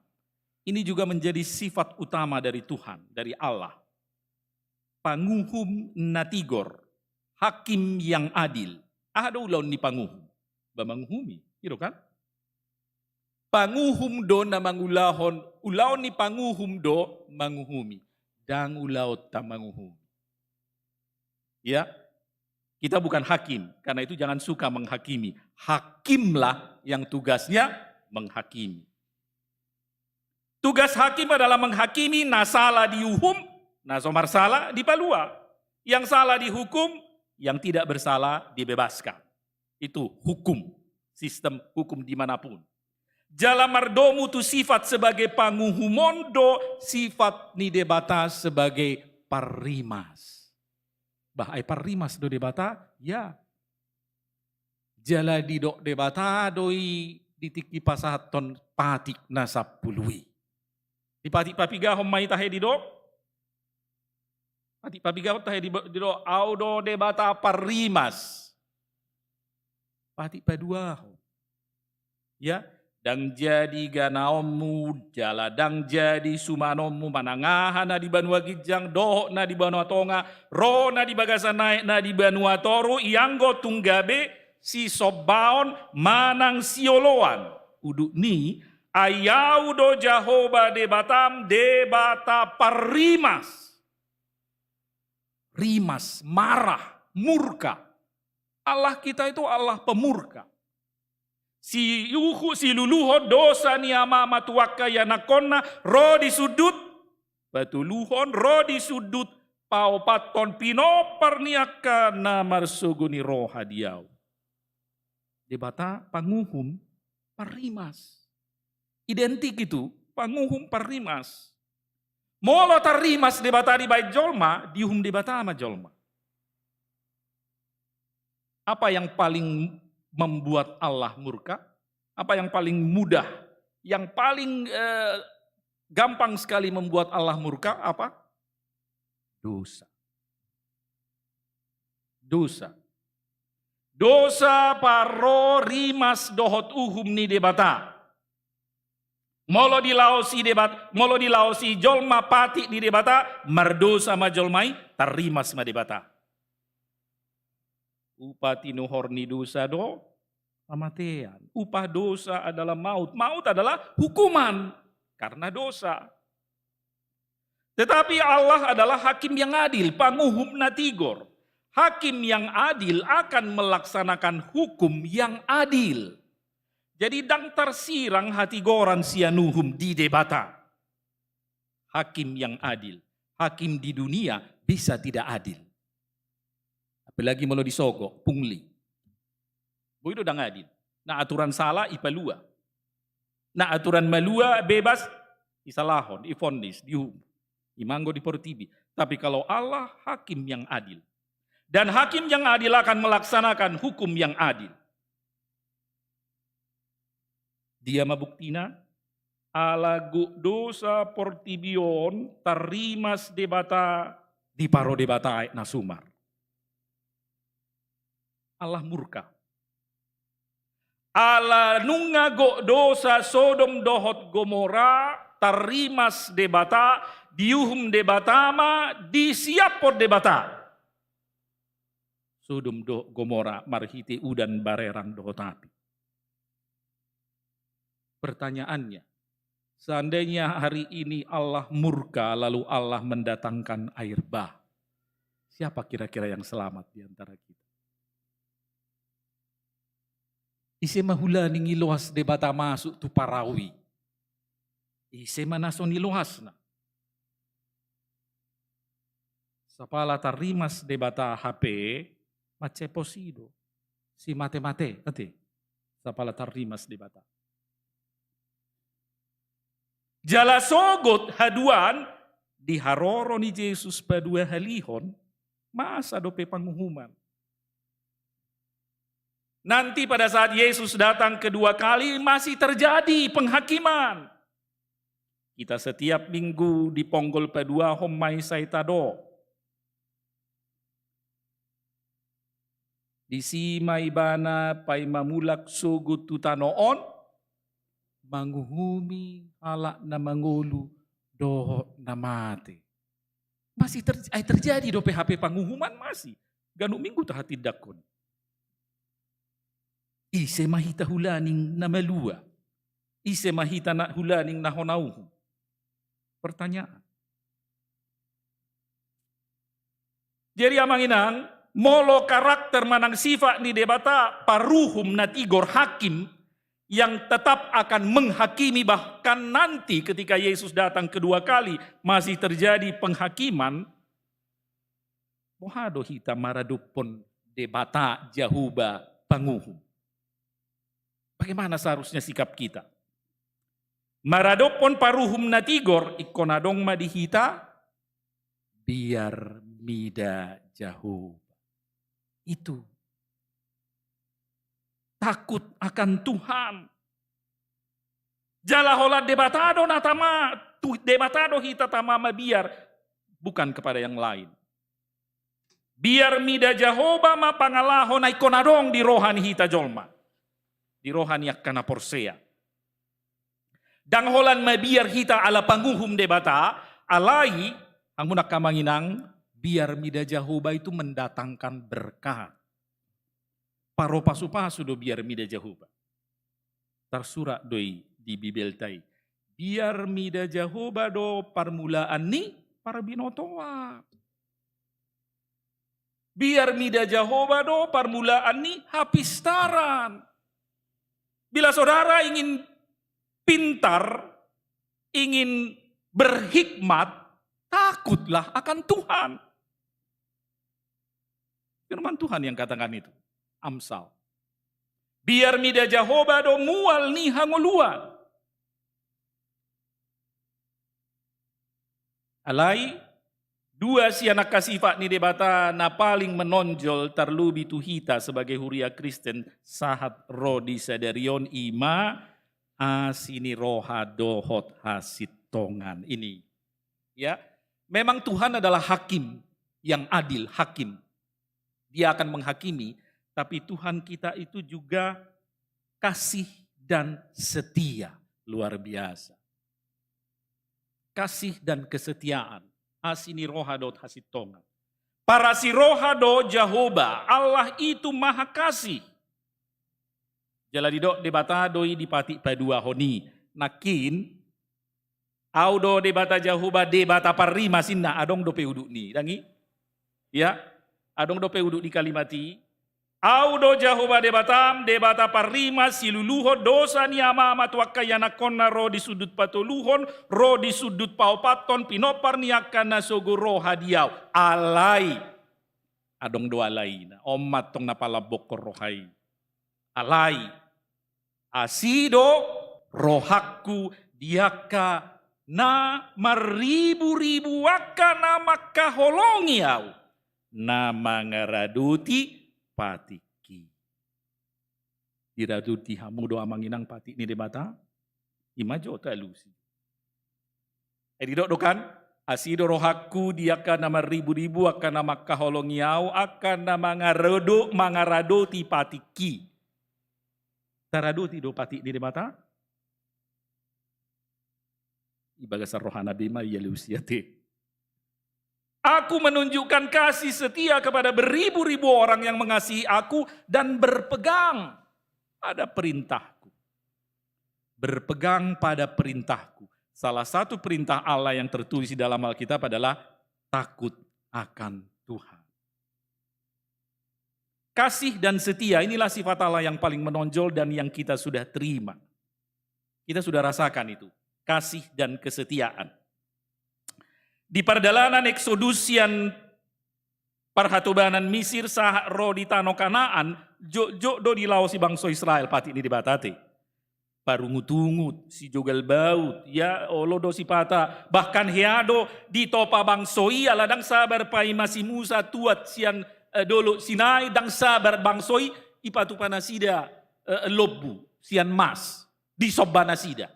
Ini juga menjadi sifat utama dari Tuhan, dari Allah. Panguhum na tigor, hakim yang adil. Aha do ulaon ni panguhum? Ba manguhumi, i do kan? Panguhum do na mangulahon, ulaon ni panguhum do manguhumi. Ndang ulaonta manguhumi. Ya, kita bukan hakim, karena itu jangan suka menghakimi. Hakimlah yang tugasnya menghakimi. Tugas hakim adalah menghakimi, na sala diuhum, na so marsala dipalua. Yang salah dihukum, yang tidak bersalah dibebaskan. Itu hukum, sistem hukum di mana pun. Jala mardomu tu sifat sebagai panguhum on do sifat ni Debata sebagai parrimas. Bah, ai parrimas do Debata? Ya. Jala didok Debata do i di tingki pasahathon patik na sampulu i. Di patik papigahon ma i tahe didok? Patik papigahon tahe di, didok, Au do Debata parrimas. Patik paduahon. Ya, ndang jadi ganaonmu, jala ndang jadi sumanonmu, manang aha na di banua ginjang, dohot na di banua tonga, ro na di bagasan aek, na di banua toru, ianggo tung gabe sisombaon manang sioloan. Udut ni, ai Au do Jahowa Debatam, Debata parrimas. Rimas, marah, murka. Allah kita itu Allah pemurka. Siuhu, siluluhon dosa ni amama tu angka ianakkonna, ro di sundut patoluhon, ro di sundut paopathon, pinompar ni angka na marsogo ni roha di Au. Debata panguhum, parrimas. Identik itu, panguhum, parrimas. Molo tarrimas Debata dibahen jolma, diuhum Debata ma jolma. Apa yang paling membuat Allah murka? Apa yang paling mudah, yang paling, eh, gampang sekali membuat Allah murka? Apa? Dosa. Dosa. Dosa parro rimas dohot uhum ni Debata. Molo dilaosi Debat-, molo dilaosi jolma patik di Debata, mardosa ma jolma i, tarrimas ma Debata. Upa tinuhor ni dosa do hamatean. Upah dosa adalah maut. Maut adalah hukuman karena dosa. Tetapi Allah adalah hakim yang adil, panguhum na tigor. Hakim yang adil akan melaksanakan hukum yang adil. Jadi, ndang tarsirang hatigoran sian uhum di Debata. Hakim yang adil. Hakim di dunia bisa tidak adil. Apalagi molo disogok, pungli. Boi do ndang adil. Na aturan sala, ipalua. Na aturan malua, bebas, isalahon, ivonis, diuhum. Ima anggo di portibi. Tapi kalau Allah hakim yang adil. Dan hakim yang adil akan melaksanakan hukum yang adil. Dia ma buktina? Ala gok dosa portibi on, tarrimas Debata, diparo Debata aek na sumar. Allah murka. Ala nunga gok dosa Sodom dohot Gomora, tarrimas Debata, diuhum Debata ma, disiaphon Debata Sodom dohot Gomora marhite udan, barerang dohot api. Pertanyaannya, seandainya hari ini Allah murka lalu Allah mendatangkan air bah, siapa kira-kira yang selamat di antara kita? Ise ma hulaning iloas Debata masuk tu parau i? Ise ma na so niloasna? Sapala tarrimas Debata hape, mansai pos i do. Simate-mate, ate. Sapala tarrimas Debata. Jala sogot haduan di haroro ni Jesus paduahalihon, masa dope panguhuman. Nanti pada saat Yesus datang kedua kali masih terjadi penghakiman. Kita setiap minggu di ponggol paduahon ma i sai tadok. Disi ma ibana paima mulak sogot tu tano on, manguhumi halak na mangolu dohot na mate. Masih ter-, ai terjadi dope hape panguhuman, masih. Ganup minggu tahatindangkon. Ise ma hita hulaning na malua? Ise ma hita na hulaning na hona uhum? Pertanyaan. Jadi amang inang, molo karakter manang sifat ni Debata paruhum na tigor, hakim, yang tetap akan menghakimi, bahkan nanti ketika Yesus datang kedua kali masih terjadi penghakiman, boha do hita maradophon Debata Jahowa panguhum? Bagaimana seharusnya sikap kita? Maradophon paruhum na tigor, ingkon adong ma di hita, biar mida Jahowa. Itu. Takut akan Tuhan. Jala holan Debata do na tama, tu-, Debata do hita tama mabiar, bukan kepada yang lain. Biar mida Jahowa ma pangalaho na ingkon adong di roha ni hita jolma, di roha ni angka na porsea. Ndang holan mabiar hita ala panguhum Debata, alai, hamu angka amang inang, biar mida Jahowa itu mendatangkan berkat. Paro pasu-pasu do biar mida Jahowa. Tarsurat do i di Bibelta i. Biar mida Jahowa do parmulaan ni parbinotoan. Biar mida Jahowa do parmulaan ni hapistaran. Bila saudara ingin pintar, ingin berhikmat, takutlah akan Tuhan. Firman Tuhan yang katakan itu. Amsal. Biar mida Jahowa do mual ni hangoluan. Alai, dua sian angka sifat ni Debata na paling menonjol tarlubi tu hita sebagai huria Kristen sahat ro di sadari on, ima asi ni roha dohot hasintongan. Ini, ya, memang Tuhan adalah hakim yang adil, hakim. Dia akan menghakimi, tapi Tuhan kita itu juga kasih dan setia, luar biasa. Kasih dan kesetiaan, asi ni roha dohot hasintongan. Parasi roha do Jahowa, Allah itu maha kasih. Jala didok Debata do i di patik paduahon i, nangkin, Au do Debata Jahowa, Debata parrimas, inna, adong dope udut ni, dang i? Ya, adong dope udut ni kalimat i. Au do Jahowa Debatam, Debata parrimas, siluluhon dosa ni amama tu angka ianakhonna ro di sundut patoluhon, ro di sundut paopathon, pinompar ni angka na sogo roha di Au. Alai, adong do alaina, on ma antong na palambokkon roha i. Alai, asi do rohangku di angka na marriburibu angka na mangkaholongi Au, na mangaradoti patikki. Diradoti hamu do, amang inang, patik ni Debata? Ima jo talusi. Eh, didok do kan, asi do rohangku di angka na marriburibu angka na mangkaholongi Au, angka na mangarodo-, mangaradoti patikki. Taradoti do patik ni Debata? Ibagasan rohana be ma ia, Lucia, te. Aku menunjukkan kasih setia kepada beribu-ribu orang yang mengasihi Aku dan berpegang pada perintah-Ku. Berpegang pada perintah-Ku. Salah satu perintah Allah yang tertulis di dalam Alkitab adalah takut akan Tuhan. Kasih dan setia, inilah sifat Allah yang paling menonjol dan yang kita sudah terima. Kita sudah rasakan itu, kasih dan kesetiaan. Di pardalanan eksodus sian parhatobanan Misir sahat ro di tano Kanaan, jotjot do dilaosi bangso Israel patik ni Debata, te. Parungutungut, sijogal baut, ya, olo do sipata. Bahkan hea do ditopa bangso i, ala ndang sabar paima si Musa tuat sian, eh, dolok Sinai, ndang sabar bangso i, ipatupa nasida, eh, lombu sian mas, disomba nasida.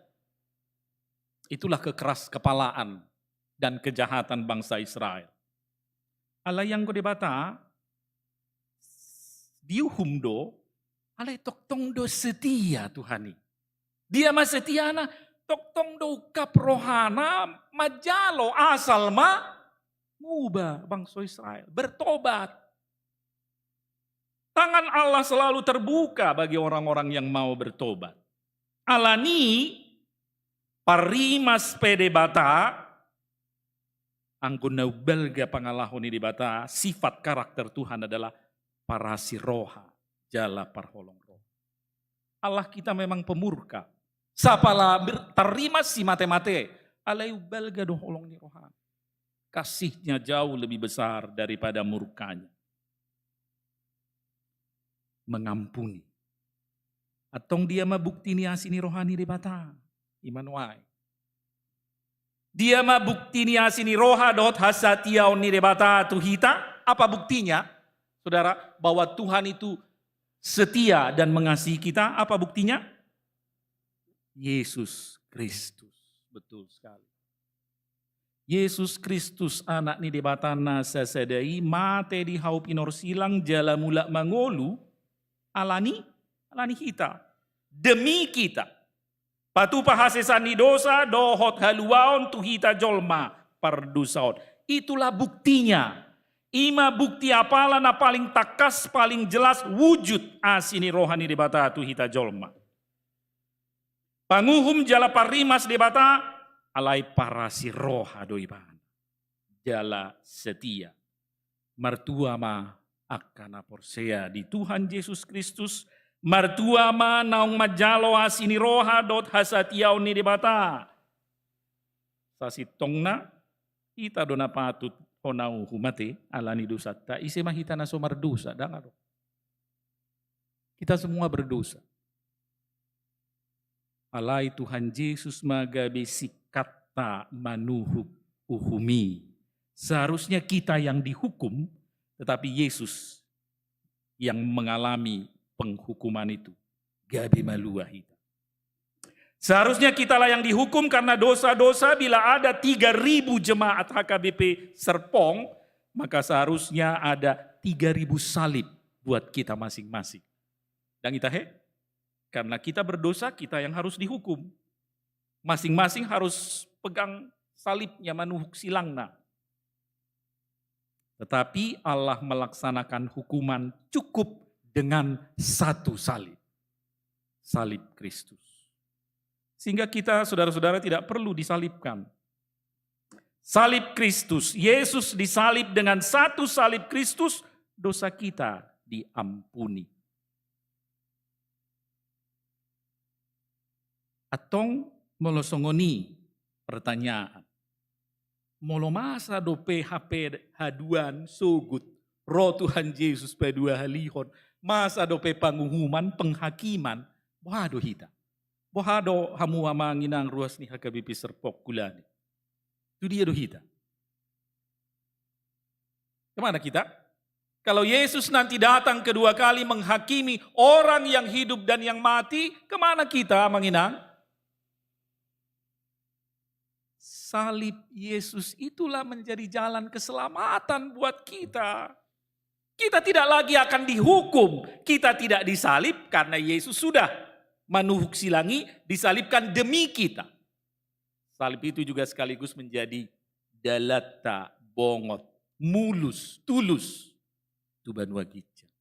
Itulah kekeras kepalaan dan kejahatan bangsa Israel. Alai anggo Debata, diuhum do, alai tongtong do setia Tuhan i. Dia ma setiana? Tongtong do ungkap rohana manjalo, asal ma muba bangso Israel, bertobat. Tangan Allah selalu terbuka bagi orang-orang yang mau bertobat. Alani parrimas pe Debata, anggo na umbalga pangalaho ni Debata, sifat karakter Tuhan adalah parasi roha jala parholong roha. Allah kita memang pemurka. Sapala ber-, tarrimas si mate-mate, alai umbalga do holong ni rohana. Kasihnya jauh lebih besar daripada murkanya. Mengampuni. Antong dia ma bukti ni asi ni roha ni Debata? Ima nuaeng. Dia ma bukti ni asi ni roha dohot hasatiaon ni Debata tu hita? Apa buktinya, saudara, bahwa Tuhan itu setia dan mengasihi kita? Apa buktinya? Yesus Kristus. Betul sekali. Yesus Kristus, Anak ni Debata na sasada i, mate di hau pinorsilang jala mulak mangolu, alani, alani hita, demi kita. Patupa hasesaan ni dosa dohot haluaon tu hita jolma pardosa on. Itulah buktinya. Ima bukti apala na paling tangkas, paling jelas wujud asi ni roha ni Debata tu hita jolma. Panguhum jala parrimas Debata, alai parasi roha do ibana. Jala setia. Martua ma angka na porsea di Tuhan Jesus Kristus, martua ma naung manjalo asi ni roha dohot hasatiaon ni Debata. Sasintongna, hita do na patut hona uhum ate, alani dosanta, ise ma hita na so mardosa, ndang adong. Kita semua berdosa. Alai Tuhan Jesus ma gabe singkatta manuhuk uhum i. Seharusnya kita yang dihukum, tetapi Yesus yang mengalami penghukuman itu. Gabe malua hita. Seharusnya kitalah yang dihukum karena dosa-dosa. Bila ada tiga ribu jemaat H K B P Serpong, maka seharusnya ada tiga ribu salib buat kita masing-masing. Dang ita he? Karena kita berdosa, kita yang harus dihukum. Masing-masing harus pegang salibnya, manuhuk silangna. Tetapi Allah melaksanakan hukuman cukup dengan satu salib. Salib Kristus. Sehingga kita, saudara-saudara, tidak perlu disalibkan. Salib Kristus, Yesus disalib, dengan satu salib Kristus, dosa kita diampuni. Antong molo songon i pertanyaan. Molo masa dope hape haduan sogot ro Tuhan Jesus paduahalihon, masa dope panguhuman, penghakiman, boha do hita? Boha do hamu amang inang ruas ni H K B P Serpong hulani? Tu dia do hita? Kemana kita? Kalau Yesus nanti datang kedua kali menghakimi orang yang hidup dan yang mati, kemana kita, amang inang? Salib Yesus itulah menjadi jalan keselamatan buat kita. Kita tidak lagi akan dihukum, kita tidak disalib karena Yesus sudah manuhuk silang i, disalibkan demi kita. Salib itu juga sekaligus menjadi dalanta bongot, mulus, tulus tu banua ginjang.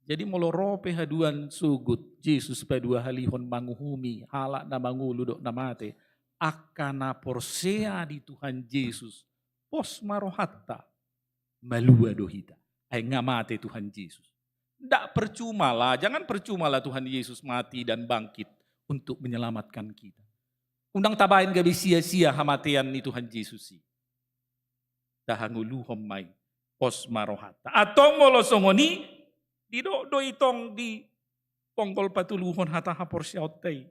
Jadi molo ro pe haduan sogot Jesus paduahalihon manguhumi halak na mangolu dohot na mate, angka na porsea di Tuhan Jesus, pos ma rohanta, malua do hita. Ai nga mate Tuhan Jesus. Ndak percumalah, jangan percumalah Tuhan Yesus mati dan bangkit untuk menyelamatkan kita. Unang tabaen gabe sia-sia hamatean ni Tuhan Jesus i. Tahangoluhon ma i, pos ma rohanta. Antong molo songon i, didok do i tong di ponggol patoluhon hata haporseaonta i.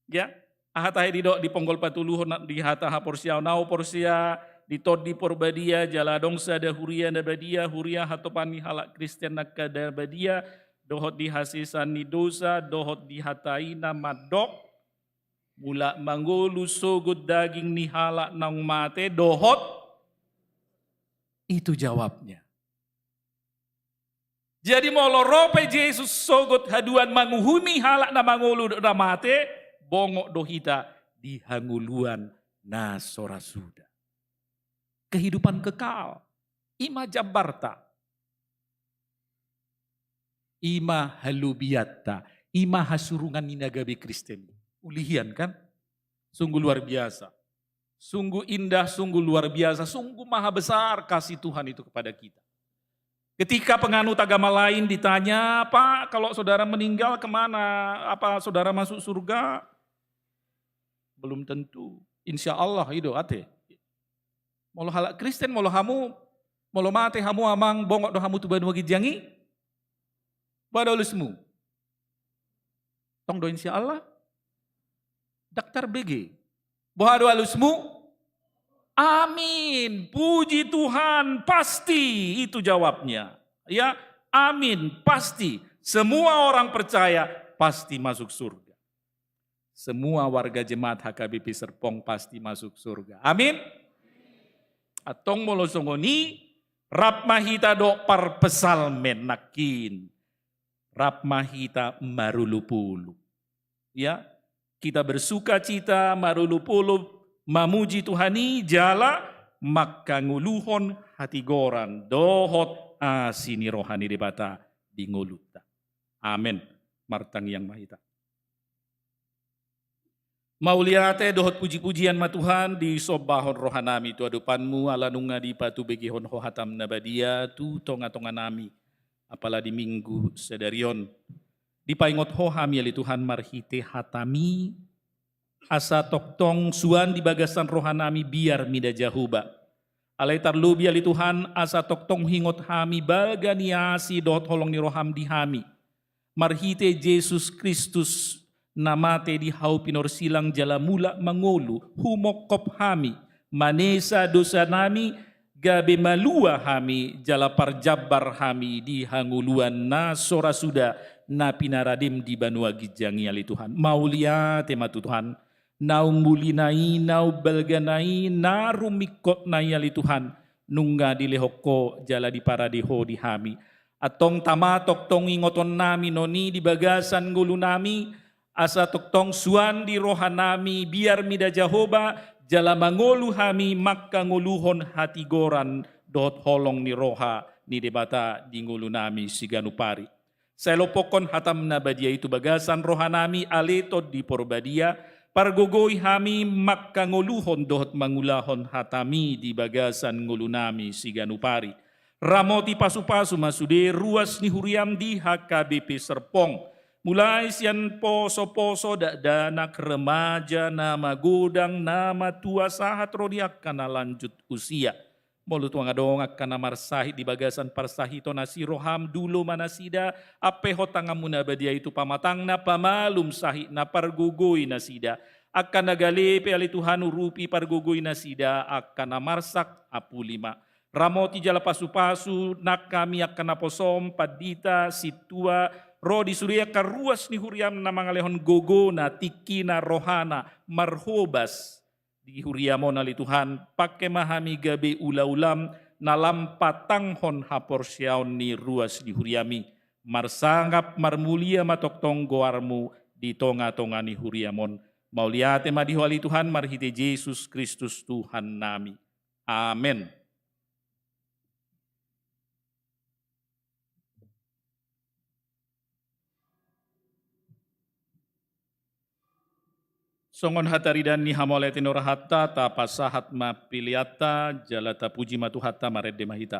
Ya, aha tahe didok di ponggol patoluhon, di hata haporseaon, au porsea di Tondi Porbadia, jala adong sada huria na badia, huria hatopan ni halak Kristen angka na badia, dohot di hasesaan ni dosa, dohot di hata i na mandok, mulak mangolu sogot daging ni halak naung mate, dohot, itu jawabnya. Jadi molo ro pe Jesus sogot haduan manguhumi halak na mangolu dohot na mate, bongot do hita di hangoluan na so ra suda. Kehidupan kekal, i ma jambarta. I ma halobianta, i ma hasurungan ni na gabe Kristen. Uli hian kan? Sungguh luar biasa. Sungguh indah, sungguh luar biasa, sungguh maha besar kasih Tuhan itu kepada kita. Ketika penganut agama lain ditanya, "Pak, kalau saudara meninggal kemana? Apa saudara masuk surga?" Belum tentu. Insya Allah, i do ate. Molo halak Kristen, molo hamu, molo mate hamu amang, bongot do hamu tu banua ginjang i? Boha do alusmu? Tong do insya Allah? Daktar B G. Boha do alusmu? Amin. Puji Tuhan, pasti itu jawabnya. Ya, amin, pasti. Semua orang percaya pasti masuk surga. Semua warga jemaat H K B P Serpong pasti masuk surga. Amin. Antong molo songon i, rap ma hita dohot parpsalmen nangkin. Rap ma hita marolopolop. Ya, kita bersukacita, marolopolop, mamuji Tuhan i jala mangkangoluhon hatigoran dohot asi ni roha ni Debata di ngolunta. Amen. Martangiang ma hita. Mauliate dohot puji-pujian ma Tuhan, disombahon rohanami tu adopanmu, ala nunga dipatubegehon Ho hatam na badia tu tonga-tonganami, apala di Minggu sadari on. Dipaingot Ho hami ale Tuhan marhite hatami, asa tongtong suan di bagasan rohanami biar mida Jahowa. Alai tarlobi ale Tuhan, asa tongtong huingot hami balga ni asi dohot holong ni roham di hami. Marhite Jesus Kristus, na mate di hau pinorsilang jala mulak mangolu, humongkop hami, manesa dosanami, gabe malua hami, jala parjambar hami di hangoluan na so ra suda, na pinaradem di banua ginjang i ale Tuhan. Mauliate ma tu Tuhan, na umbulina i, na umbalgana i, na rumingkotna i ale Tuhan, nunga dilehon Ho jala diparade Ho di hami. Antong tama tongtong ingotonnami non i di bagasan ngolunami, asa tongtong suan di rohanami biar mida Jahowa, jala mangolu hami mangkangoluhon hatigoran dohot holong ni roha ni Debata di ngolunami siganup ari. Sai lompokkon hatam na badia i tu bagasan rohanami ale Tondi Porbadia, pargogoi hami mangkangoluhon dohot mangulahon hatami di bagasan ngolunami siganup ari. Ramoti pasupasu ma sude ruas ni huriam di H K B P Serpong. Mulai sian posoposo, dakdanak, remaja, na magodang, na matua, sahat ro di angka na lanjut usia. Molo tung adong angka na marsahit di bagasan parsahiton asi roham, dulo ma nasida, ampehon tanganmu na badia i tu pamatangna, pamalum sahitna, pargogoi nasida. Angka na gale pe ale Tuhan urupi, pargogoi nasida, angka na marsak apuli ma. Ramoti jala pasupasu nang hami angka naposom, pandita, sintua, ro di sude angka ruas ni huriam na mangalehon gogona, tingkina, rohana, marhobas di huriam on ale Tuhan, pangke ma hami gabe ulaulam na lam patanghon haporseaon ni ruas ni huriam i, marsangap marmulia ma tongtong goarmu di tongatonga ni huriam on. Mauliate ma di Ho ale Tuhan marhite Jesus Kristus Tuhannami. Amen. Songon hataridaan ni hamauliateon ni rohanta, tapasahat ma peleanta, jala tapuji ma Tuhanta, marende ma hita.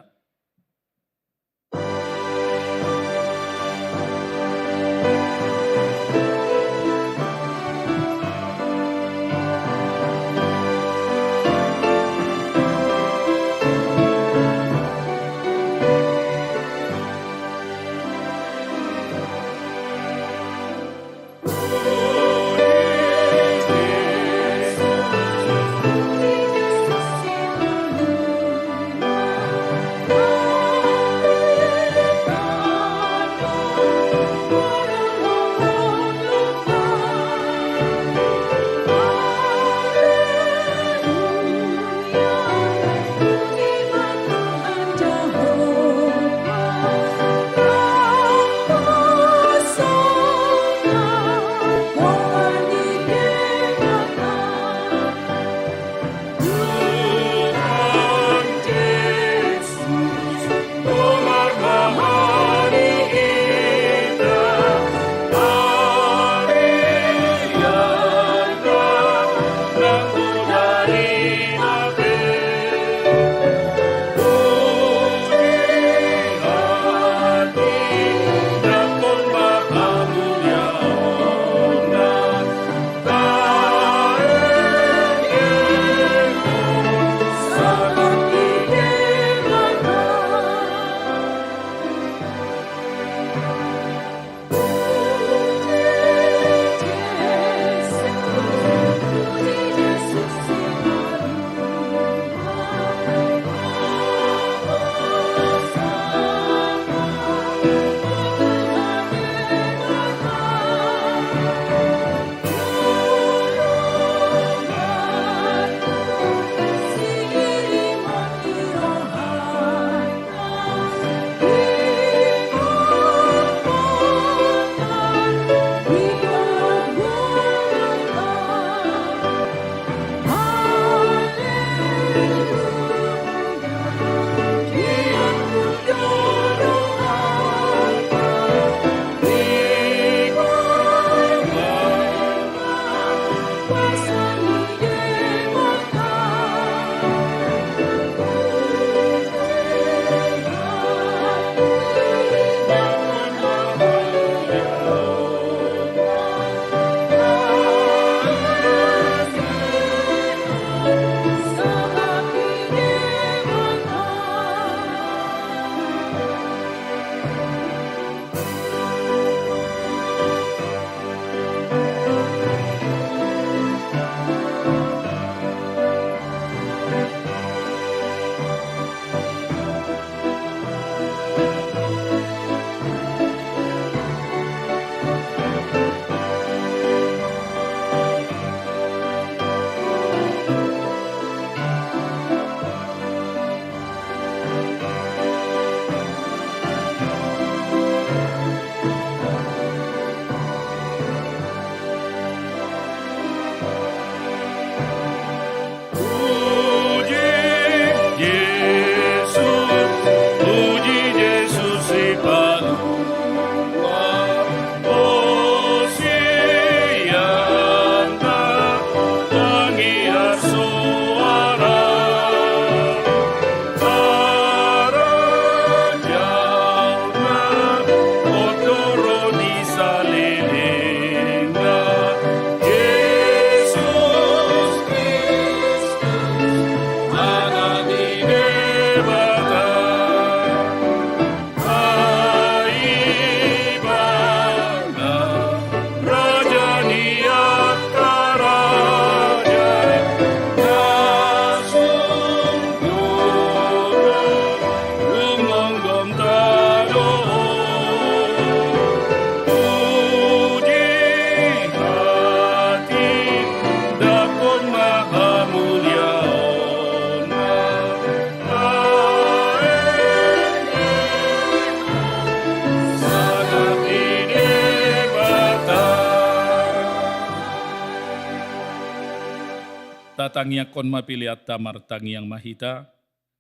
Tangiangkon ma peleanta. Martangiang ma hita.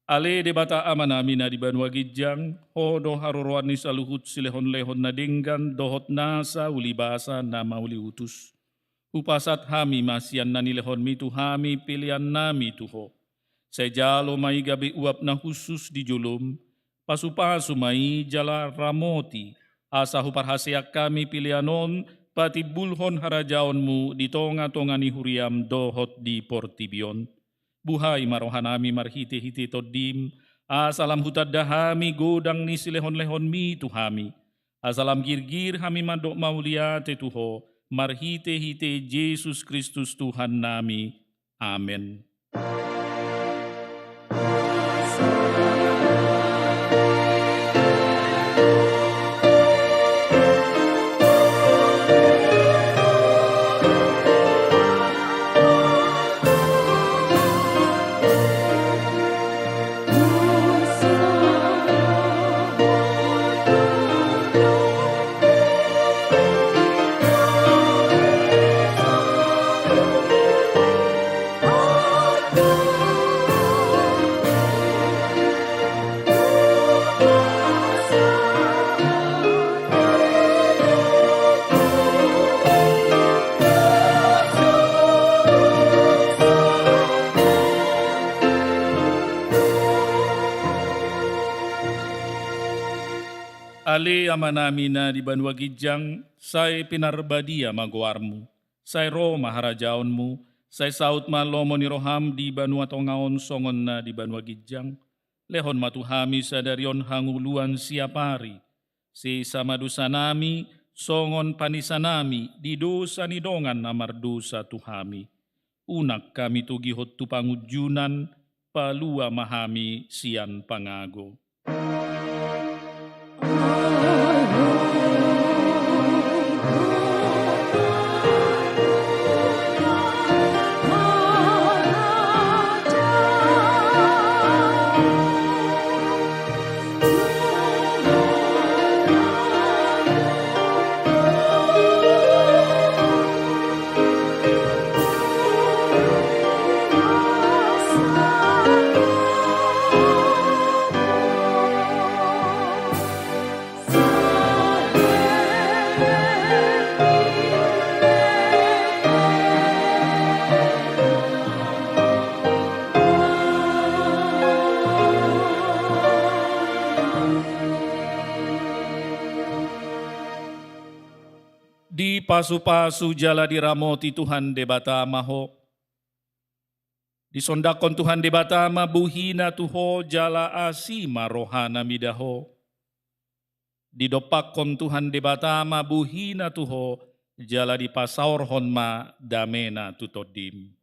Ale Debata Amanami na di banua ginjang, Ho do haroroan ni saluhut silehonlehon na denggan dohot nasa ulibasa na mauliutus. Hupasahat hami ma sian na nilehonmi tu hami peleannami tu Ho. Sai jalo ma i gabe uap na hushus di jolom, pasupasu ma i jala ramoti, asa huparhaseang hami pelean on patimbulhon harajaonmu di tongatonga ni huriam dohot di portibi on. Buhai ma rohanami marhitehite Tondim, asa lam hutanda hami godang ni silehonlehonmi tu hami. Asa lam girgir hami mandok mauliate tu Ho, marhitehite Jesus Kristus Tuhannami. Amen. Ale Amanami na di banua ginjang, sai pinarbadia ma goarmu. Sai ro ma harajaonmu, sai saut ma lomo ni roham di banua tonga on songon na di banua ginjang. Lehon ma tu hami sadari on hangoluan siapari. Sesa ma dosanami, songon panesanami di dosa ni dongan na mardosa tu hami. Unang hami togihon tu pangunjunan, palua ma hami sian pangago. Dipasupasu jala diramoti Tuhan Debata ma ho. Disondangkon Tuhan Debata ma bohina tu ho jala asi ma rohana mida ho. Didompakkon Tuhan Debata ma bohina tu ho jala dipasaorhon ma damena tu tondim.